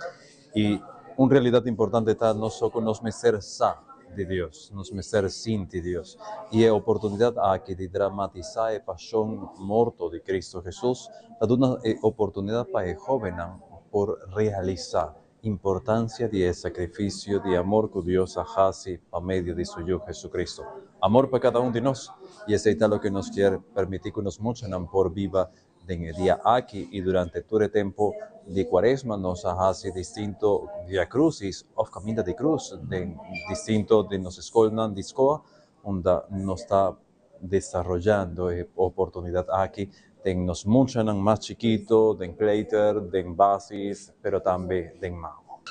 Y un realidad importante ta no so cu nos mester sa di Dios, nos mester sinti Dios. Y e oportunidad aki di dramatisa e pasion, morto di Cristo Jesus ta duna e oportunidad pa e hobennan por realisa Importancia di e sacrificio di amor cu Dios a haci pa medio di su Yu Jesucristo. Amor pa cada un di nos, y esey ta loke nos kier permiti cu nos muchanan por biba den e dia aki y durante tur e tempo di Cuaresma nos a haci distinto Via Crucis of Caminda di Cruz den distinto di nos scolnan di scoa unda nos ta desaroyando e oportunidad aki den nos muchanan mas chikito, den kleuter, den basis, pero tambe den mavo.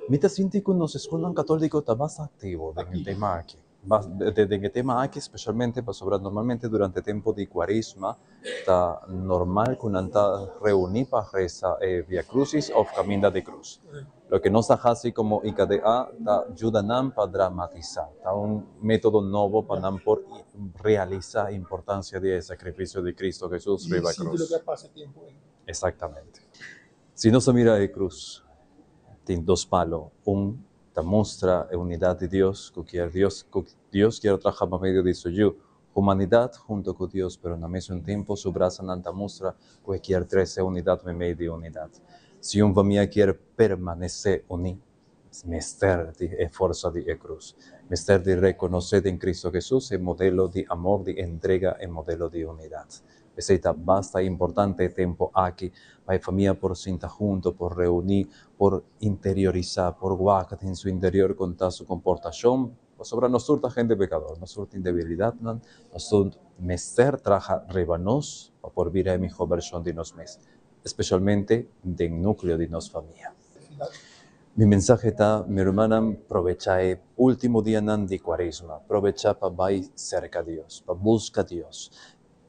Mi ta sinti cu nos scolnan catolico ta basta activo den e tema aki, den e tema aki specialmente pasobra normalmente durante tempo di cuaresma ta normal cu nan ta reuni pa reza e Via Crucis of Caminda di Cruz. Loke nos ta hasi komo IKDA ta yuda nan pa dramatisá. Ta un método nobo pa nan por realisá importansia di e sakrifisio di Kristu Hesus riba e krus. Eksaktamente. Si nos ta mira e krus, tin dos palo. Un ta mustra e unidat di Dios ku kier Dios ku Dios kier traha pa medio di su Yu, humanidat hunto ku Dios, pero na mesun tempu su brasanan ta mustra ku e kier trese unidat meimei di unidat. Si un famia kier permanesé uní, mester di e forsa di e krus. Mester di rekonosé den Kristu Hesus e modelo di amor, di entrega, e modelo di unidat. P'esei ta basta importante e tempu aki pa e famia por sinta hunto, por reuní, por interiorisá, por wak den su interior kon ta su komportashon, Pasobra nos tur ta hende pekador, nos tur tin debilidatnan, nos tur mester traha riba nos pa por bira e mihó vershon di nos mes, espeshalmente den núkleo di nos famia. Mi mensahe ta, mi rumannan, probechá e último dianan di Kuaresma, probechá pa bai serka Dios, pa buska Dios.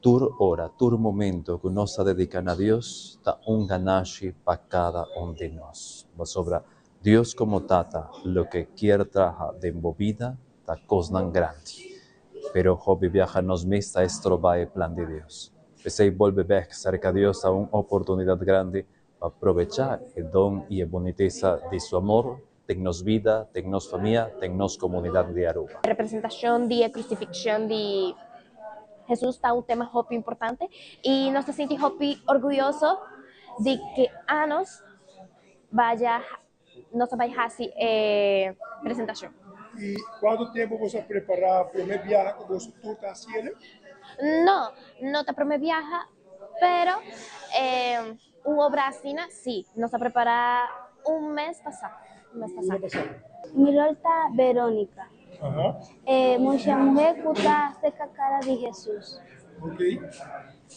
Tur ora, tur momento ku nos ta dediká na Dios ta un ganashi pa kada un di nos. Pasobra Dios komo Tata loke kier traha den bo bida ta kosnan grandi. Pero hopi biaha nos mes ta estrobá e plan di Dios. P'esei bolbe bèk serka Dios ta un oportunidat grandi pa probechá e don i e bunitesa di su amor den nos bida, den nos famia, den nos komunidat di Aruba. Representacion di e crucifixion di Jesus ta un tema hopi importante y nos ta sinti hopi orguyoso di ke anos baya nos a bay haci e presentacion. Y cuanto tempo boso a prepara prome biaha cu boso tur ta haciele? No, no ta prome biaha, pero un obra asina si, nos a prepara un mes pasa, un mes pasa. Mi rol ta Veronica, e mucha muhe cu ta seca cara di Jesus. Ok.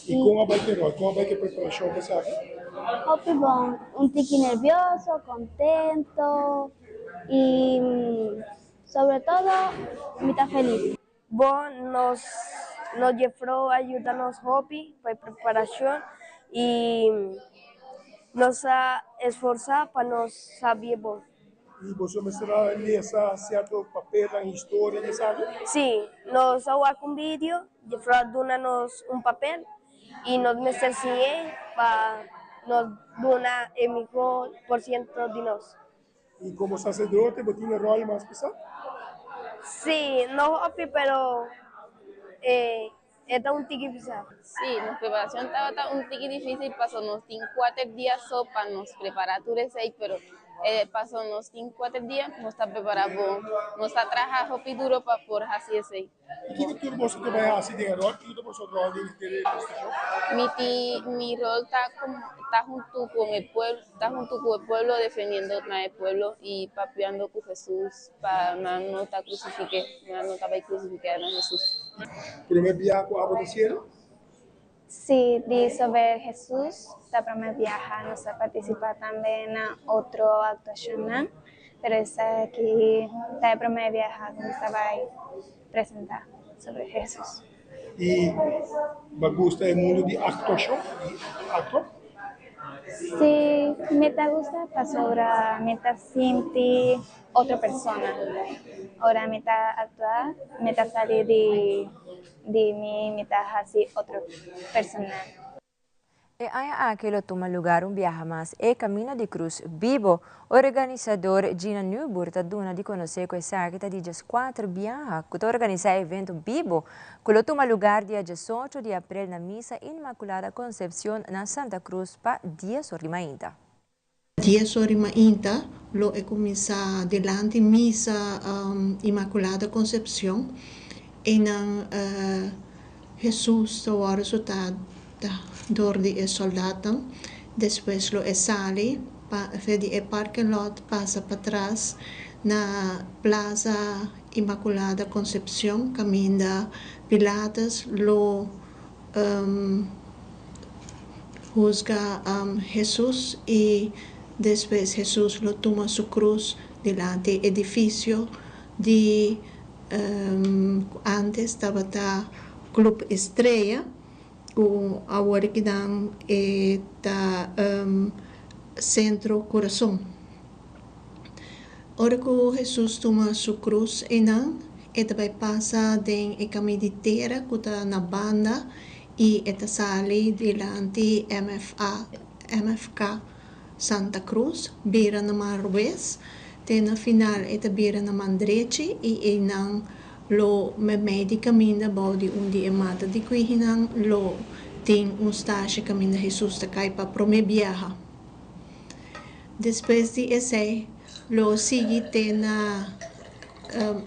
Y con a bay cu e rol? Con a bay cu e preparacion pa esaki? Hopi bon. Un tiki nervioso, contento y sobre todo mi ta feliz. Bon, nos nos jefrou a yuda nos hopi pa e preparashon i nos a esforsá pa nos sabie bon. I boso mester a lesa sierto papelnan, historia di esaki? Sí, nos a wak un video, jefrou a duna nos un papel i nos mester siñ'é pa nos duna e mihó por siento di nos. I komo saserdote bo tin e ròl mas pisá? Sí, no hopi, pero e ta un tiki pisá. Sí, nos preparashon tabata un tiki difísil paso nos tin kuater dia so pa nos prepará tur esei, pero paso nos tin kuater dia nos ta prepará bon. Nos ta traha hopi duro pa por hasi esei. I kiko tur boso ta bai hasi den e ròl? Kiko ta boso ròl den henter e prestashon? Mi ti mi ròl ta komo ta huntu kon e pueblo ta huntu ku e pueblo defendiendo na e pueblo i papiando ku Hesus pa nan no ta krusifik'é, nan no ta bai krusifiká na Hesus. Promé biaha ku abo ta sielu? Sí, di Sober Hesus ta promé biaha. Nos a partisipá tambe na otro aktuashonnan, pero esaki ta e promé biaha ku nos ta bai presentá Sober Hesus. I bo a gusta e mundu di aktuashon, di aktua? Sí, mi ta gusta pasobra mi ta sinti otro persona. Ora mi ta aktua, mi ta sali di Di mi mi ta hasi otro personal. E aña aki lo tuma lugar un biaha mas e Camino di Cruz Bibo. Organisador Gina Nieuwboer ta duna di conoce cu esaki ta di dieskuater biaha cu ta organisa e evento bibo cu lo tuma lugar dia diesocho di april na Misa Inmaculada Concepcion na Santa Cruz pa dies or di mainta. Dies or di mainta lo e kuminsá dilanti Misa Inmaculada Concepcion. Einan Hesus ta wòrdu sotá dor di e sòldatnan. Despues lo e sali pa di e parking lot pasa patras na Plaza Inmaculada Concepcion kaminda Pilatus lo Husga Hesus i despues Hesus lo tuma su krus dilanti edifisio di ku antes tabata Club Estrella ku awor kinan e ta Centro Corazon. Ora ku Hesus tuma su krus einan, e ta bai pasa den e kamin di tera ku ta na banda i e ta sali dilanti MFA, MFK Santa Cruz, bira na man robes, te na final e ta bira na man drechi i einan lo meimei di kaminda bou di un di e mata di kuihinan lo tin un stasje kaminda Hesus ta kai pa promé biaha. Despues di esei lo sigui te na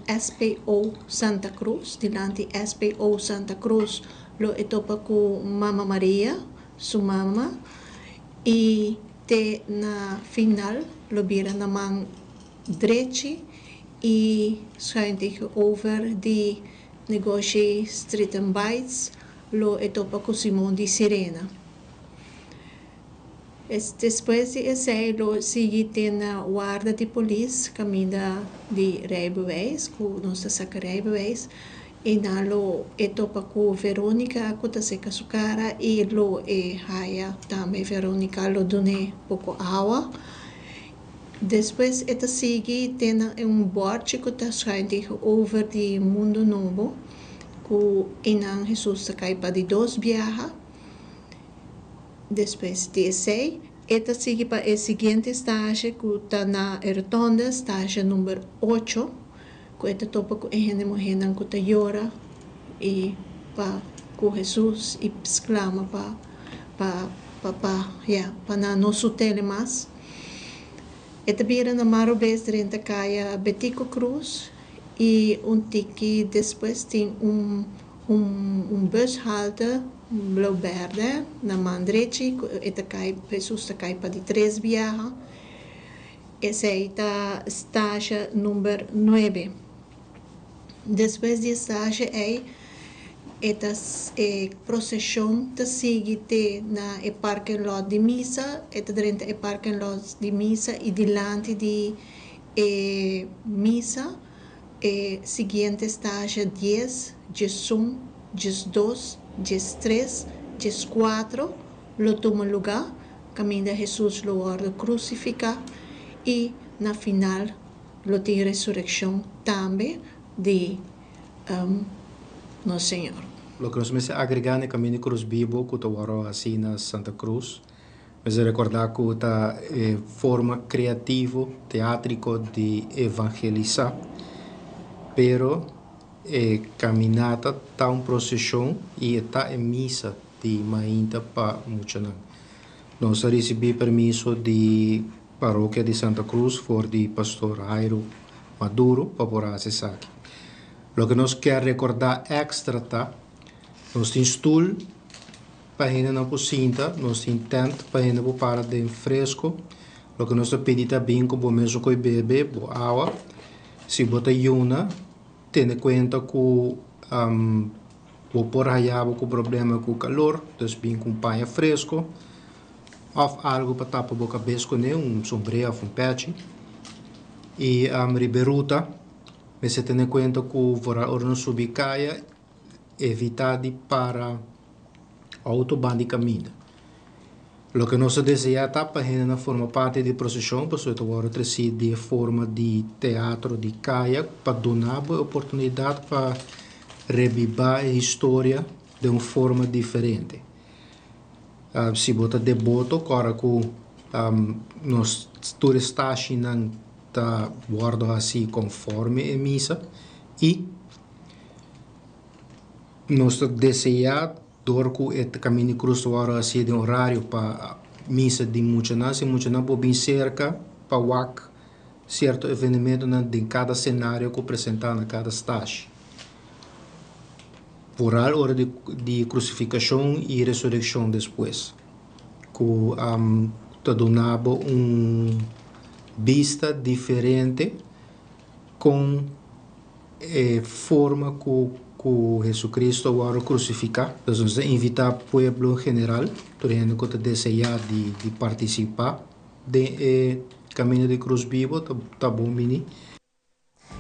SPO Santa Cruz. Dilanti SPO Santa Cruz lo e topa ku Mama Maria, su mama, i te na final lo bira na man drechi i schuin tegenover di negoshi Street and Bites lo e topa ku Simon di Sirena. Despues di esei lo sigui te na warda di polis kaminda di rijbewijs ku nos ta saka rijbewijs i nan lo e topa ku Veronica ku ta seka su kara i lo e haya tambe Veronica lo dun'é poko awa. Despues e ta sigui te na un bòrchi ku ta schuin tegenover di Mundo Nobo ku einan Hesus ta kai pa di dos biaha. Despues di esei e ta sigui pa e siguiente stasje ku ta na e rotonde, stasje number ocho, ku e ta topa ku e hende muhénan ku ta yora i pa ku Hesus i sklama pa pa pa pa ya pa nan no sutele mas. E ta bira na man robes drenta kaya Betico Cruz i un tiki despues tin un Un bushalte blou berde na man drechi ku e ta kai, Hesus ta kai pa di tres biaha. Esei ta stasha number nuebe. Despues di e stasha ei e ta e proseshon ta sigui te na e parking lot di misa, e ta drenta e parking lot di misa i dilanti di e misa E siguiente stasha dies, diesun, diesdos, diestres, dieskuatro lo tuma lugá kaminda Hesus lo wòrdu krusifiká i na final lo tin resurekshon tambe di nos Señor. Loke nos mester agregá na e Kaminda di Krus Bibo ku ta wòrdu hasí na Santa Cruz Mester rekordá ku ta e forma kreativo, teátriko di evangelisá, pero e kaminata ta un proseshon i e ta e misa di mainta pa muchanan. Nos a risibí permiso di Parokia di Santa Cruz for di Pastor Jairo Maduro pa por hasi esaki. Loke nos kier rekordá èkstra ta, nos tin stul. Pa hendenan por sinta, nos tin tent pa hende por para den fresco. Loke nos ta pidi ta bin ku bo mesun koe bebe bo awa. Si bo ta yuna, tene kuenta ku bo por haya bo ku problema ku kalor, dus bin ku un paña fresco òf algu pa tapa bo kabes kuné, un sombré òf un pèchi. I riba e ruta mester tene kuenta ku vooral ora nos subi kaya, Evitá di para outo ban di kaminda. Loke nos ta deseá ta pa hendenan forma parti di e proseshon pasobra e ta wòrdu tresí di e forma di teatro di kaya pa duna bo e oportunidat pa rebibá e historia den un forma diferente. Si bo ta deboto kòrda ku nos tur e stashinan ta wòrdu hasí konforme e misa i. Nos ta deseá dor ku e Kaminda di Krus ta wòrdu hasié den orario pa misa di muchanan, si muchanan por bin serka pa wak sierto evenementonan den kada senario ku presentá na kada stashi. Vooral ora di krusifikashon i resurekshon despues, ku ta duna bo un bista diferente kon e forma ku ku Jesucristo a wòrdu krusifiká. Dus nos ta invitá pueblo en general, tur hende ku ta deseá di di partisipá den e Kaminda di Krus Bibo ta ta bon bini.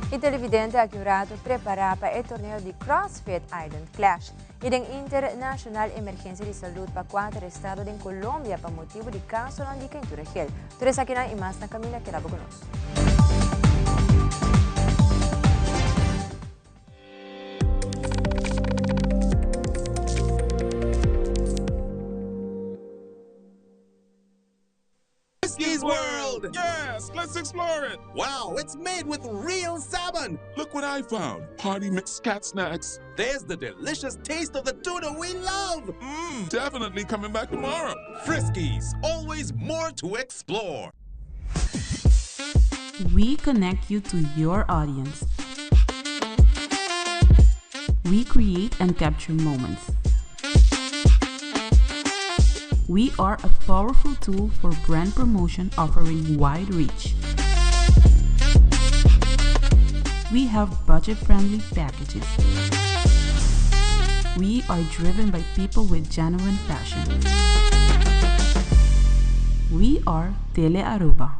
E televidente aki un rato prepará pa e torneo di CrossFit Island Clash i den International Emergensia di Salud pa kuater estado den Colombia pa motibu di kasonan di keintura gel. Tur esakinan i mas na kaminda keda bo ku nos. Friskies World! Yes, let's explore it! Wow, it's made with real salmon! Look what I found! Party mix cat snacks. There's the delicious taste of the tuna we love! Mmm, definitely coming back tomorrow. Friskies, always more to explore. We connect you to your audience. We create and capture moments. We are a powerful tool for brand promotion offering wide reach. We have budget friendly packages. We are driven by people with genuine passion. We are Tele Aruba.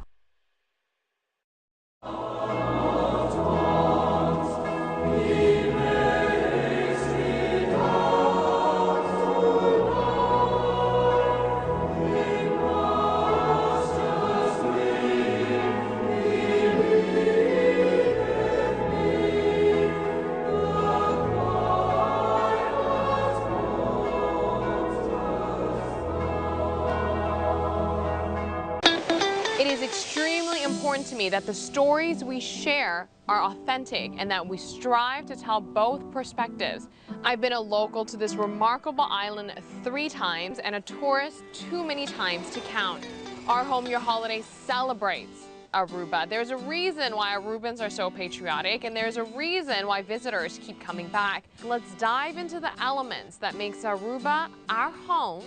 It is extremely important to me that the stories we share are authentic and that we strive to tell both perspectives. I've been a local to this remarkable island three times and a tourist too many times to count. Our Home Your Holiday celebrates Aruba. There's a reason why Arubans are so patriotic and there's a reason why visitors keep coming back. Let's dive into the elements that makes Aruba our home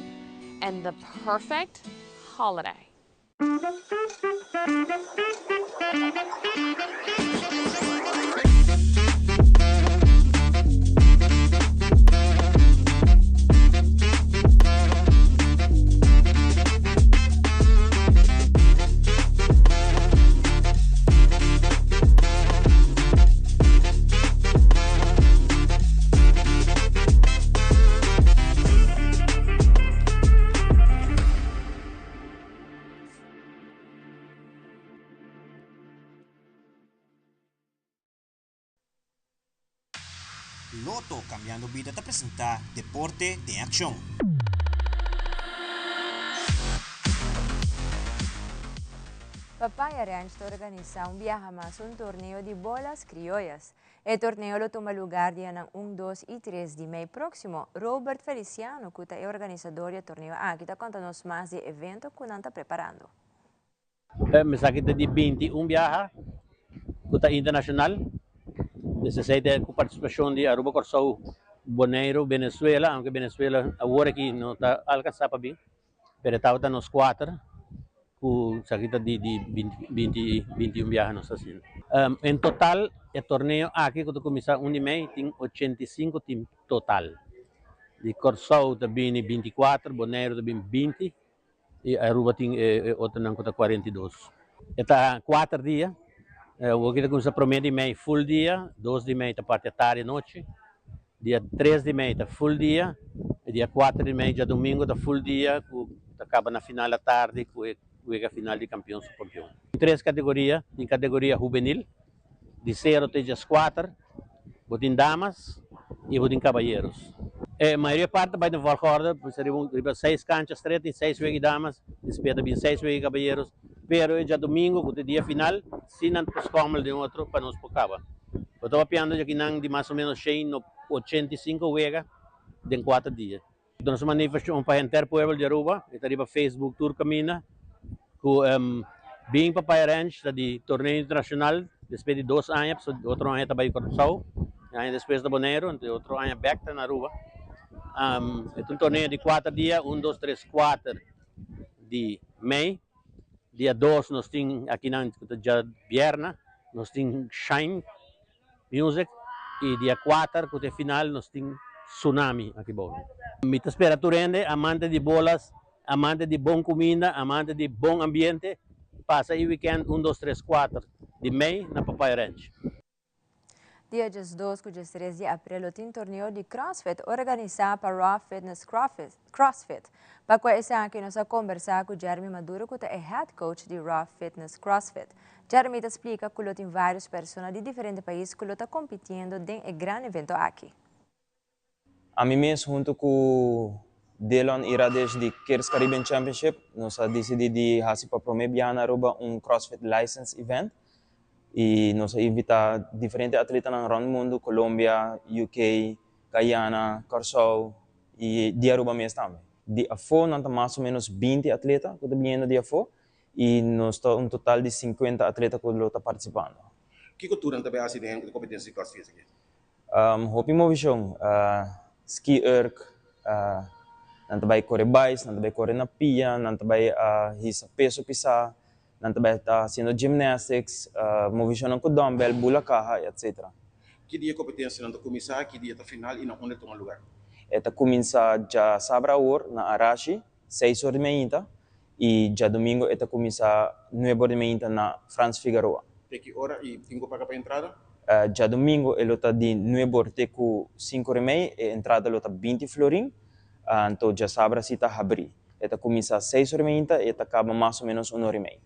and the perfect holiday. Lotto Cambiando Bida ta presenta Deporte den Accion. Papaya Ranch ta organisa un biaha mas un torneo di bolas crioyas. E torneo lo tuma lugar dianan un, dos y tres di mei proximo. Robert Feliciano cu ta e organisador di e torneo aki ta conta nos mas di e evento cu nan ta preparando. Esaki ta di 21 biaha ku ta internashonal. Esei ta ku partisipashon di Aruba, Kòrsou, Boneiru, Venezuela, aunke Venezuela awor aki no ta alkansá pa bin, pero e tabata nos kuater ku esaki ta di di binti 21 biaha nos ta hasiendo. En total e torneo aki ku ta kuminsá un di mei tin 85 tim total. Di Kòrsou ta bini 24, Boneiru ta bini 20 y Aruba tin e otronan cu ta 42. E ta cuater dia, awor ta cuminsa prome di mei full dia, dos di mei ta parti atardi anochi, dia tres di mei ta full dia, y dia cuater di mei djadomingo ta full dia cu ta caba na final atardi cu e wega final di campeon subcampeon. Tin tres categoria, tin categoria hubenil di sero te diescuater, bo tin damas y bo tin caballeros. E mayoria parti ta bay den volgorde, pues riba un riba seis cancha stret tin seis wega di damas, despues ta bin seis wega di caballeros, pero e djadomingo cu ta e dia final si nan ta por schommel den otro pa nos por caba. Bo ta papiando djakinan di mas o menos shen 85 wega den cuater dia. Nos manifestacion pa henter pueblo di Aruba e ta riba Facebook tur caminda cu bin Papaya Ranch ta di torneo internacional despues di dos aña pasobra otro aña ta bay Curaçao e aña despues ta Boneiru anto e otro aña bek ta na Aruba. E ta un torneo di cuater dia un dos tres cuater di mei. Dia dos nos tin akinan cu ta djabierna nos tin Shine. Music y dia cuater cu ta e final nos tin Tsunami aki bou. Mi ta spera tur hende amante di bolas, amante di bon cuminda, amante di bon ambiente pasa e weekend un dos tres cuater di mei na Papaya Ranch. Dia 12 cu 13 di april lo tin torneo di CrossFit organisa pa Raw Fitness CrossFit. Pa cua esaki nos a combersa cu Jeremy Maduro cu ta e head coach di Raw Fitness CrossFit. Jeremy ta splica cu lo tin varios persona di diferente pais cu lo ta compitiendo den e gran evento aki. Ami mes hunto cu Delon y Radesh di Kers Caribbean Championship nos a dicidi di haci pa prome biaha na Aruba un CrossFit License Event y nos a invita diferente atletanan rond mundo, Colombia, UK, Guyana, Corsou y di Aruba mes tambe. Di afo nan ta mas o menos 20 atleta cu ta biniendo di afo y nos ta un total di 50 atleta cu lo ta participando. Kico tur nan ta bay haci den e competencia di CrossFit aki? Hopi movishon, ski erg, nan ta bai kore bais, nan ta bai kore na pia, nan ta bai hisa peso pisá, nan ta bai ta hasiendo gymnastics, movishonnan ku dumbbell, bula kaha, etc. Ki dia e kompetensianan ta kuminsá, ki dia ta final i na unda e tuma lugar? E ta kuminsá djasabra awor na Arashi, seis or di mainta. I djadumingu e ta kuminsá nuebe or di mainta na Frans Figaroa. Te ki ora i tin ku paga pa entrada? Djadumingu e lo ta di nuebe or te ku sinku or i mei, e entrada lo ta 20 florin. Anto djasabra si ta habrí. E ta kuminsá seis or i mainta i e ta kaba mas o ménos un or i mei.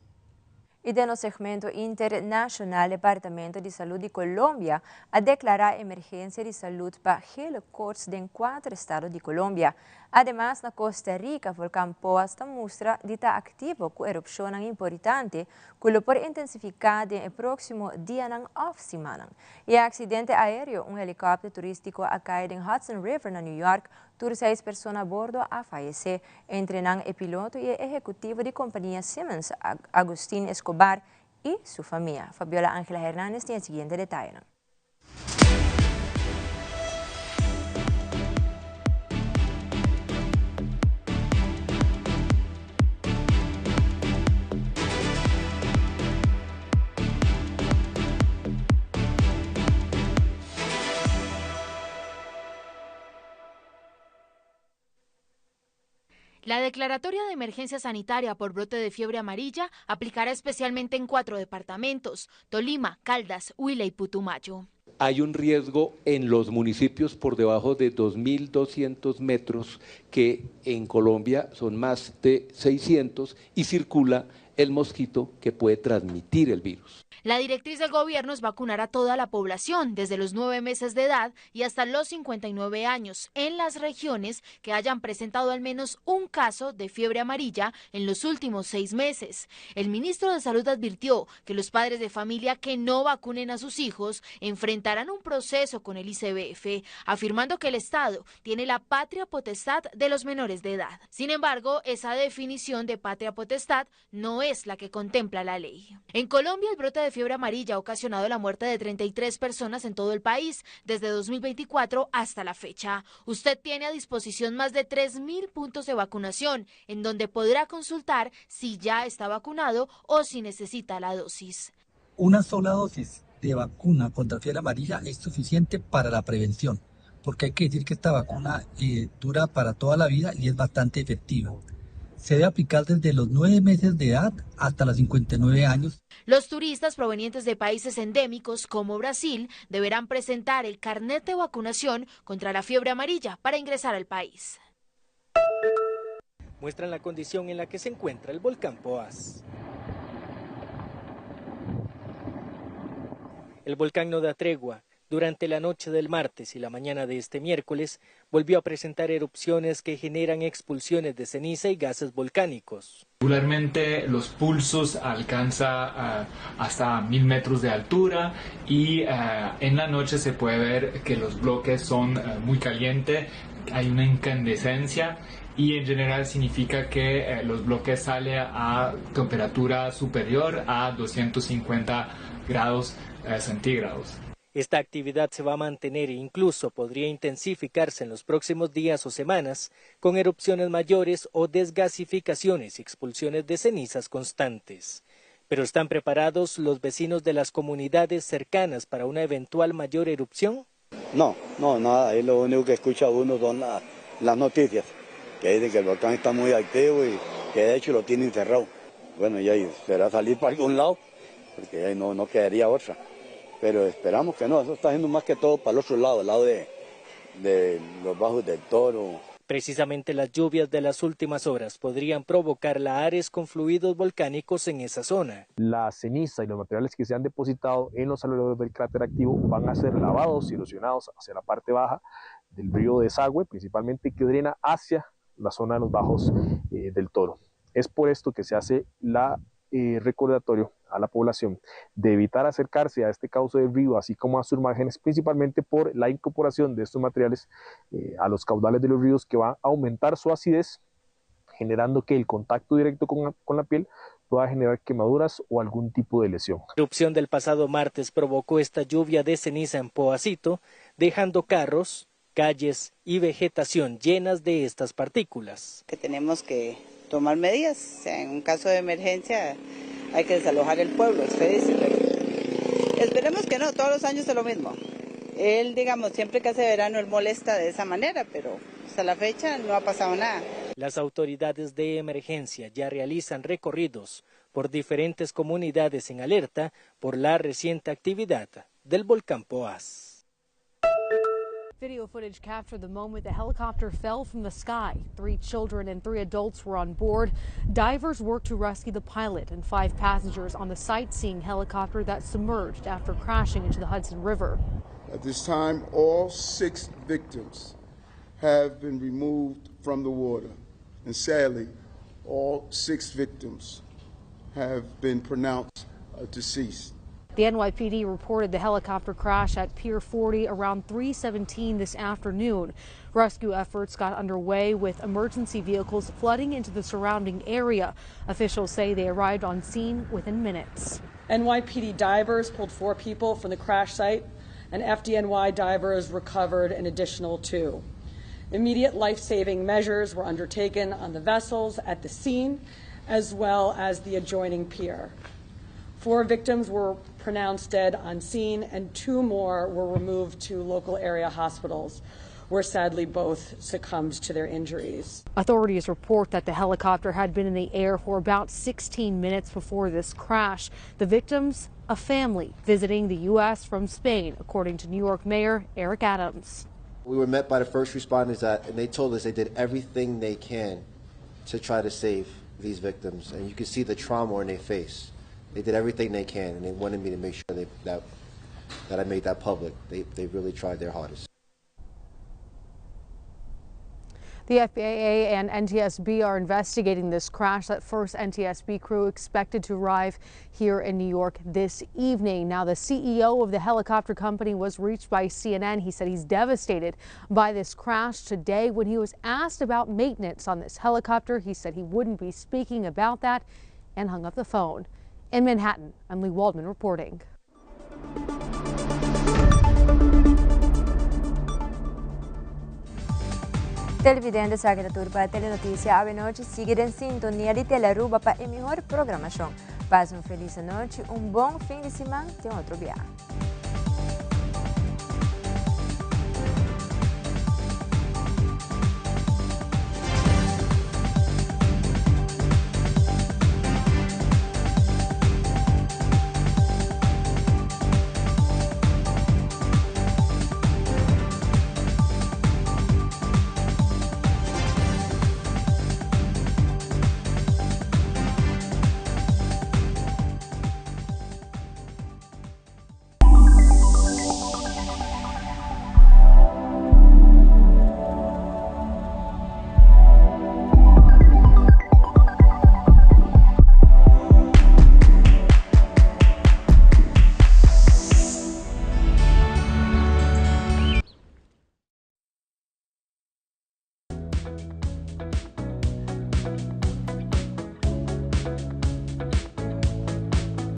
Y den nos segmento internacional Departamento di Salud di Colombia a declara emergencia di salud pa gele koorts den cuater estado di Colombia. Ademas na Costa Rica volcan Poas ta mustra di ta activo cu erupcionnan importante cu lo por intensifica den e proximo dianan of simannan. Y e accidente aereo, un helicopter turistico a cay den Hudson River na New York Tur seis persona a bordo a fayesé, entre nan e piloto i e ehekutivo di kompania Siemens, Agustin Escobar, i su famia. Fabiola Angela Hernandez tin e siguiente detayenan. La declaratoria de emergencia sanitaria por brote de fiebre amarilla aplicará especialmente en cuatro departamentos, Tolima, Caldas, Huila y Putumayo. Hay un riesgo en los municipios por debajo de 2.200 metros, que en Colombia son más de 600, y circula el mosquito que puede transmitir el virus. La directriz del gobierno es vacunar a toda la población desde los 9 meses de edad y hasta los 59 años en las regiones que hayan presentado al menos un caso de fiebre amarilla en los últimos 6 meses. El ministro de Salud advirtió que los padres de familia que no vacunen a sus hijos enfrentarán un proceso con el ICBF, afirmando que el Estado tiene la patria potestad de los menores de edad. Sin embargo, esa definición de patria potestad no es la que contempla la ley. En Colombia, el brote de fiebre amarilla ha ocasionado la muerte de 33 personas en todo el país desde 2024 hasta la fecha. Usted tiene a disposición más de 3.000 puntos de vacunación, en donde podrá consultar si ya está vacunado o si necesita la dosis. Una sola dosis de vacuna contra fiebre amarilla es suficiente para la prevención, porque hay que decir que esta vacuna dura para toda la vida y es bastante efectiva. Se debe aplicar desde los 9 meses de edad hasta los 59 años. Los turistas provenientes de países endémicos como Brasil deberán presentar el carnet de vacunación contra la fiebre amarilla para ingresar al país. Muestran la condición en la que se encuentra el volcán Poás. El volcán no da tregua. Durante la noche del martes y la mañana de este miércoles, volvió a presentar erupciones que generan expulsiones de ceniza y gases volcánicos. Regularmente los pulsos alcanza hasta 1000 metros de altura y en la noche se puede ver que los bloques son muy calientes, hay una incandescencia y en general significa que los bloques salen a temperatura superior a 250 grados centígrados. Esta actividad se va a mantener e incluso podría intensificarse en los próximos días o semanas con erupciones mayores o desgasificaciones y expulsiones de cenizas constantes. Pero ¿están preparados los vecinos de las comunidades cercanas para una eventual mayor erupción? No, no, nada, ahí lo único que escucha uno son las noticias, que dicen que el volcán está muy activo y que de hecho lo tienen cerrado. Bueno, y ahí será salir para algún lado, porque ahí no quedaría otra. Pero esperamos que no, eso está yendo más que todo para el otro lado, el lado de los Bajos del Toro. Precisamente las lluvias de las últimas horas podrían provocar lahares con fluidos volcánicos en esa zona. La ceniza y los materiales que se han depositado en los alrededores del cráter activo van a ser lavados y erosionados hacia la parte baja del río Desagüe, principalmente que drena hacia la zona de los Bajos del Toro. Es por esto que se hace la recordatorio a la población de evitar acercarse a este cauce del río, así como a sus márgenes, principalmente por la incorporación de estos materiales a los caudales de los ríos, que va a aumentar su acidez, generando que el contacto directo con la piel pueda generar quemaduras o algún tipo de lesión. La erupción del pasado martes provocó esta lluvia de ceniza en Poasito, dejando carros, calles y vegetación llenas de estas partículas. Que tenemos que tomar medidas, en un caso de emergencia hay que desalojar el pueblo, es difícil, pero esperemos que no, todos los años es lo mismo. Él, siempre que hace verano, él molesta de esa manera, pero hasta la fecha no ha pasado nada. Las autoridades de emergencia ya realizan recorridos por diferentes comunidades en alerta por la reciente actividad del volcán Poás. Video footage captured the moment the helicopter fell from the sky. Three children and three adults were on board. Divers worked to rescue the pilot and five passengers on the sightseeing helicopter that submerged after crashing into the Hudson River. At this time, all six victims have been removed from the water. And sadly, all six victims have been pronounced uh, deceased. The NYPD reported the helicopter crash at Pier 40 around 3:17 this afternoon. Rescue efforts got underway with emergency vehicles flooding into the surrounding area. Officials say they arrived on scene within minutes. NYPD divers pulled four people from the crash site, and FDNY divers recovered an additional two. Immediate life saving measures were undertaken on the vessels at the scene as well as the adjoining pier. Four victims were pronounced dead on scene, and two more were removed to local area hospitals, where sadly both succumbed to their injuries. Authorities report that the helicopter had been in the air for about 16 minutes before this crash. The victims, a family visiting the U.S. from Spain, according to New York Mayor Eric Adams. We were met by the first responders that, and they told us they did everything they can to try to save these victims. And you could see the trauma on their face. They did everything they can, and they wanted me to make sure they, that, that I made that public. They, they really tried their hardest. The FAA and NTSB are investigating this crash. That first NTSB crew expected to arrive here in New York this evening. Now, the CEO of the helicopter company was reached by CNN. He said he's devastated by this crash today. When he was asked about maintenance on this helicopter, he said he wouldn't be speaking about that and hung up the phone. In Manhattan, I'm Lee Waldman reporting. Televidente esaki ta tur pa Telenoticia awe nochi. Sigui den sintonia di Telearuba pa e mihor programacion. Pasa un feliz anochi, un bon fin di siman, te otro biaha.